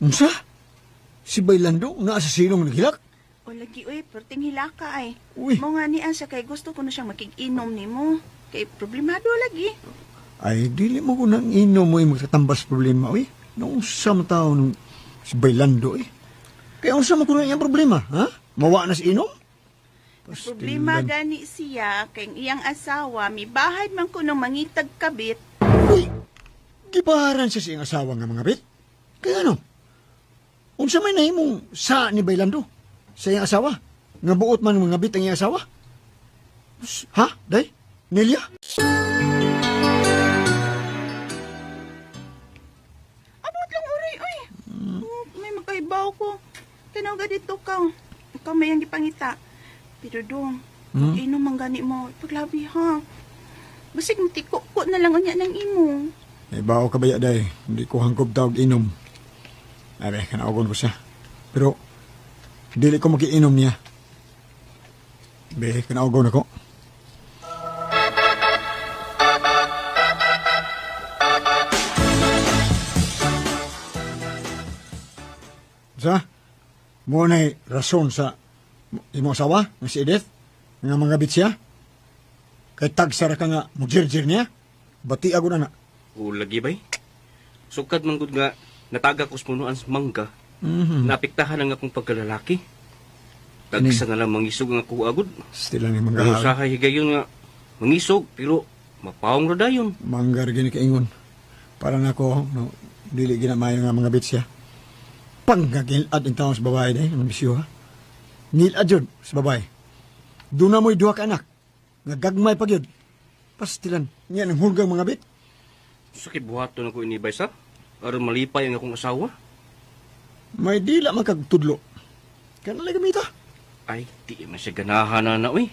Unsa? Si Bailando naa sa silong naghilak? O lagi, uy, perting hilaka ay. Uy. Mo nga niya siya kay gusto ko na siyang makig-inom nimo. Kay problemado lagi. Ay, dili mo ko nang inom mo yung magtatambas problema, uy. Noong sa tao nung si Bailando, eh. Kaya unsa man ko na iyang problema, ha? Mawa na si inom? Problema gani siya kay ang iyang asawa mibahay man kuno mangitag kabit. Uy, gibaran siya sa iyang asawa nga mga bit. Kaya ano? Unsa may nahimong sa ni Bailando sa iyang asawa? Nga buot man mga bit ang iyang asawa? Ha? Day? Nelia? Abot lang uroy, uy. Oh, may makaibaw ko. Tanaw ga dito ka. Ikaw may ang gipangita. Pero dong, inom man gani mo, paglabi ha. Basig matiko ko na lang unya ng imo. May bao ka ba ya, day? Hindi ko hangkob tawag inom. Abe, kanaogon ko siya. Pero, dili ko magiinom niya. Be, kanaogon ako. Sa? Mo na'y rason sa imo asawa, nga si Edith, nga mga bit siya. Kay tagsara ka nga, mujirjir niya. Bati ako na na. O lagi bay. Sukad man gud nga nataga ko sa punuan sa mangga. Naapektahan ang akong pagkalalaki. Tagsa na lang mangisog ang ako agud. Still lang ni Ang mangga. usahay higayon nga mangisog pero mapaong ra dayon. Manggar gini kaingon. Para nako no, dili ginamayo nga mga bit siya. Panggagilad ang taon sa babae day, ang bisyo ha. Ngilad yun sa babae. Doon na mo'y duha ka anak. Nga gagmay pag yun. Pastilan, niya nang hulgang mga bit. Sakit buhaton ako ini bay sa aron malipay ang akong asawa. May dila man kag tudlo. Kana lang gamita. Ay, di man siya ganahan na na uy.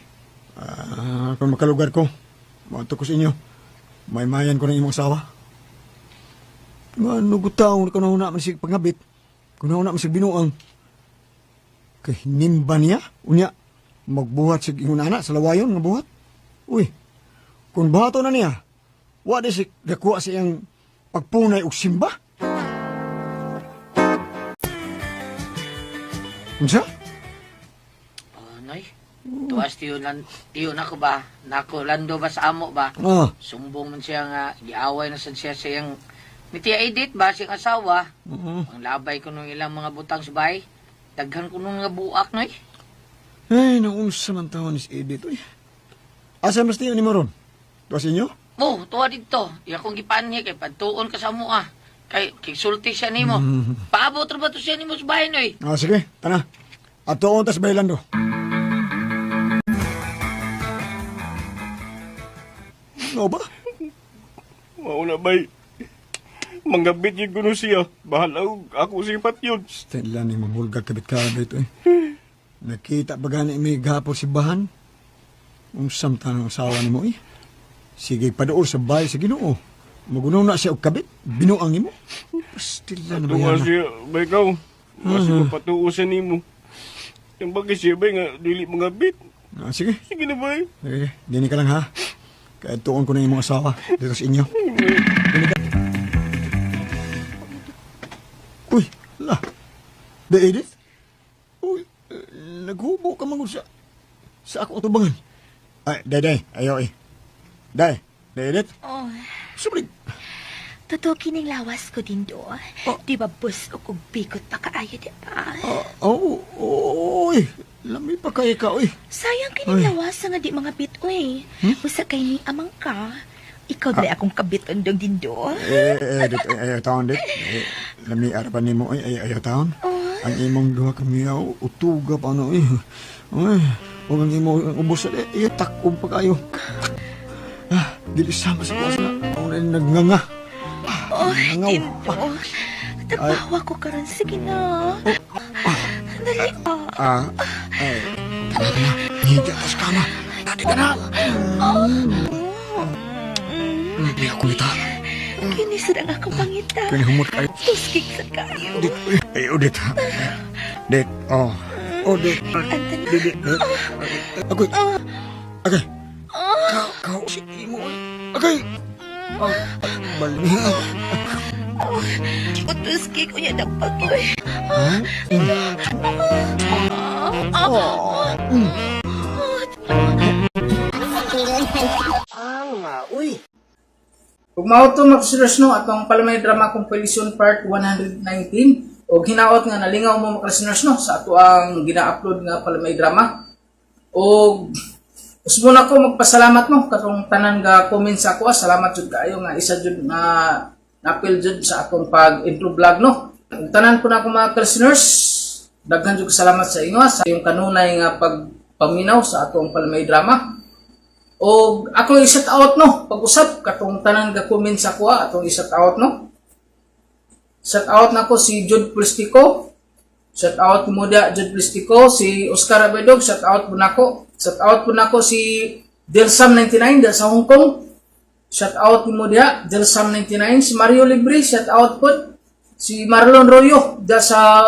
Ah, kung makalugar ko, mato ko sa inyo. May mayan ko ng imong asawa. Nga nugutaw ko na una man sig pangabit. Kung na man sig binuang. Kay nimba niya, unya magbuhat sig ingon ana sa lawayon nga buhat. Uy, kung buhato na niya, wa di sig dakuha sa iyang pagpunay og simba. Unsa? Oh, noy. Tuas tiyo, lan, tiyo na ko ba? Nako, lando ba sa amo ba? Ah, Sumbong man siya nga, giaway na sad siya sa iyang... Ni Tia Edith ba, siyang asawa? oo. Ang labay ko nung ilang mga butang sa bahay. Daghan ko nung nga buak, noy. Ay, naunsa man taon ni si Edith, uy. Asa mas tiyo ni mo ron? Tuwa sa inyo? Oh, tuwa dito. Iya kong gipanhi kay pagtuon ka sa amo ah. Kay kigsulti siya nimo. Paabot ra ba to siya nimo sa bahay, noy? Ah, sige, tana. Ato tas bailando. No ba? Mao na bay. Mangabit yung kuno siya. Bahala og ako siyang patyon. Stella ni manghulgag kabit ka dito eh. Nakita ba gani may gapo si Bahan? Unsam tanong asawa ni mo eh. Sige, padool sa bahay sa Ginoo. Magunaw na siya og kabit, binuang nimo. Pastila na ba Tuwa yan? siya, bay kaw. Mas mapatuo siya nimo. Yung bagay siya bay nga dili mangabit. Ah, sige, Sige na bay. sige, dini ka lang ha. Kaya tuon ko na imong asawa dito sa inyo. Dini ka. Uy, la. The Edith? Uy, eh, naghubo ka man gud sa akong atubangan. Ay, day, day, ayo eh. Day, day Edith. Oh, Sobri. totoo kining lawas ko din do. Di ba busog og bikot pa kaayo di ba? Oh, oy, lami pa kay ka, oy. Sayang kining Ay. lawas nga di mga bit oy. Usa kay ni amang ka. Ikaw dali akong kabit undong dindo. Eh, eh, dit, eh, ayaw taon, dit. Eh, lami arapan nimo, oy, ay, ayaw taon. Ang imong duha ka miyaw, utuga pa ano, eh. Ay, huwag ang imong ang ubos, eh, eh, takom pa kayo. Ah, dili sama sa kuwas na. Ako na nagnganga. Oh, Nangaw. dindo. Tagbawa ko karon sige na. Dali ah. Ah, ay, dali na. Higa tas kama. Dali ka na. Hindi ako ita. Kini sad ang akong pangita. Kini humot kayo. Tuskig sa kayo. Dit. Ay, oh, dit. Dit. Oh. Oh, dit. Dit, dit, dit. Agoy. Agay. Kau, kau, si imo. Agay. Oh, balik. Utuskig unya dapat oy. Ha? Oh. Ug mao to, mga listeners, no, atong Palamay Drama Compilation Part 119 og hinaot nga nalingaw mo, mga listeners, no, sa ato ang gina-upload nga Palamay Drama. Og usbon ako magpasalamat, no, katong tanan ga comment sa ako, ah. Salamat jud kaayo nga isa jud nga napil jud sa atong pag intro vlog, no. Ug tanan po na ako, mga listeners, daghan jud salamat sa inyo, ah, sa iyong kanunay nga pagpaminaw sa atong Palamay Drama. O ako i-shout out, no, pag-usap katong tanan ga comment sa kuha, atong i-shout out, no. Shout out nako si Jude Pristico. Shout out mo da, Jude Pristico, si Oscar Abedog, shout out po nako. Shout out po nako si Delsam 99 da sa Hong Kong. Shout out mo diha, Delsam 99, si Mario Libre, shout out po. Si Marlon Royo da sa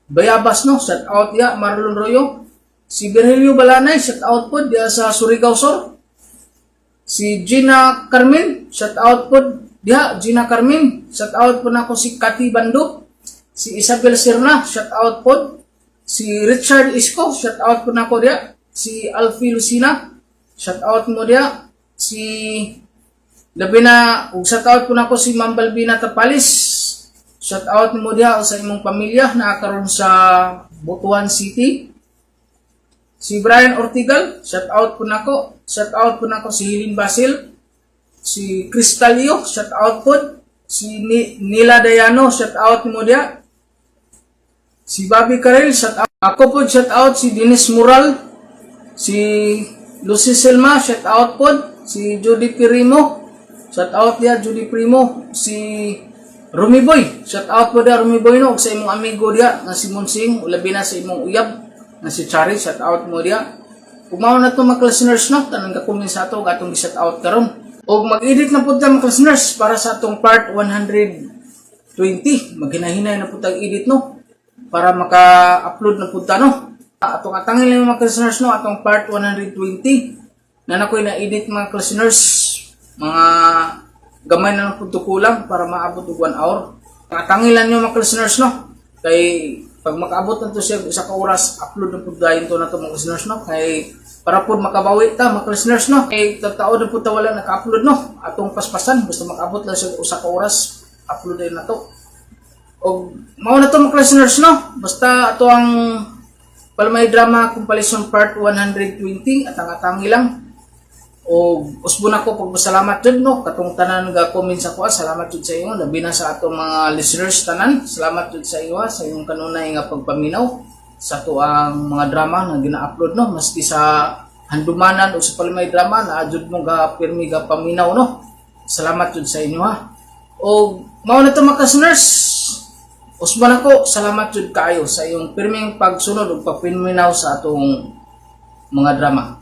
Bayabas, no, shout out diha, Marlon Royo. Si Virgilio Balanay, shout out po diha sa Surigao Sur. Si Gina Carmen, shout out po diha, Gina Carmen. Shout out po nako si Cathy Bando. Si Isabel Serna, shout out po. Si Richard Isko, shout out po nako diha. Si Alfie Lucina, shout out mo diha. Si labi na, ug shout out po nako si Ma'am Balbina Tapalis. Shout out mo diha sa imong pamilya na karon sa Butuan City. Si Brian Ortigal, shout out po nako. Shout out po nako si Hilin Basil. Si Cristalio, shout out po. Si Nila Dayano, shout out mo diha. Si Bobby Karel, shout out. Ako po, shout out si Dennis Mural. Si Lucy Selma, shout out po. Si Judy Primo, shout out diha, Judy Primo. Si Rumi Boy, shout out po diha, Rumi Boy, no, ug sa imong amigo diha nga si Monsing, ug labi na sa imong uyab nga si Chari, shout out mo diha. Ug mao na to, mga listeners, no, tanang ka-comment sa ato ug atong gi-shout out karon. Og mag-edit na pud ta, mga listeners, para sa atong part 120. Maghinahinay na pud tag edit, no, para maka-upload na pud ta, no. Atong atangin lang, mga listeners, no, atong part 120 na nakoy na edit, mga listeners, mga gamay na lang pud to kulang para maabot og 1 hour. Atangin lang nyo, mga listeners, no, kay pag makaabot na to siya isa ka oras, upload na pud dayon to na to, mga listeners, no, kay para pud makabawi ta, mga listeners, no, kay tataod na pud ta wala naka-upload, no. Atong paspasan basta makaabot lang siya usa ka oras, upload din na to. Og mao na to, mga listeners, no, basta ato ang Palmay Drama Compilation Part 120 at ang atangi lang. O usbon ako pagpasalamat jud, no, katong tanan ga comment sa kuha, salamat jud sa inyo, labi na sa atong mga listeners tanan. Salamat jud sa inyo, ha, sa inyong kanunay nga pagpaminaw sa ato ang mga drama nga gina-upload, no, maski sa handumanan o sa Palmay Drama na jud mo ga pirmi ga paminaw, no. Salamat jud sa inyo, ha. O mao na to, mga listeners. Usban ako, salamat jud kaayo sa iyong pirming pagsunod ug pagpaminaw sa atong mga drama.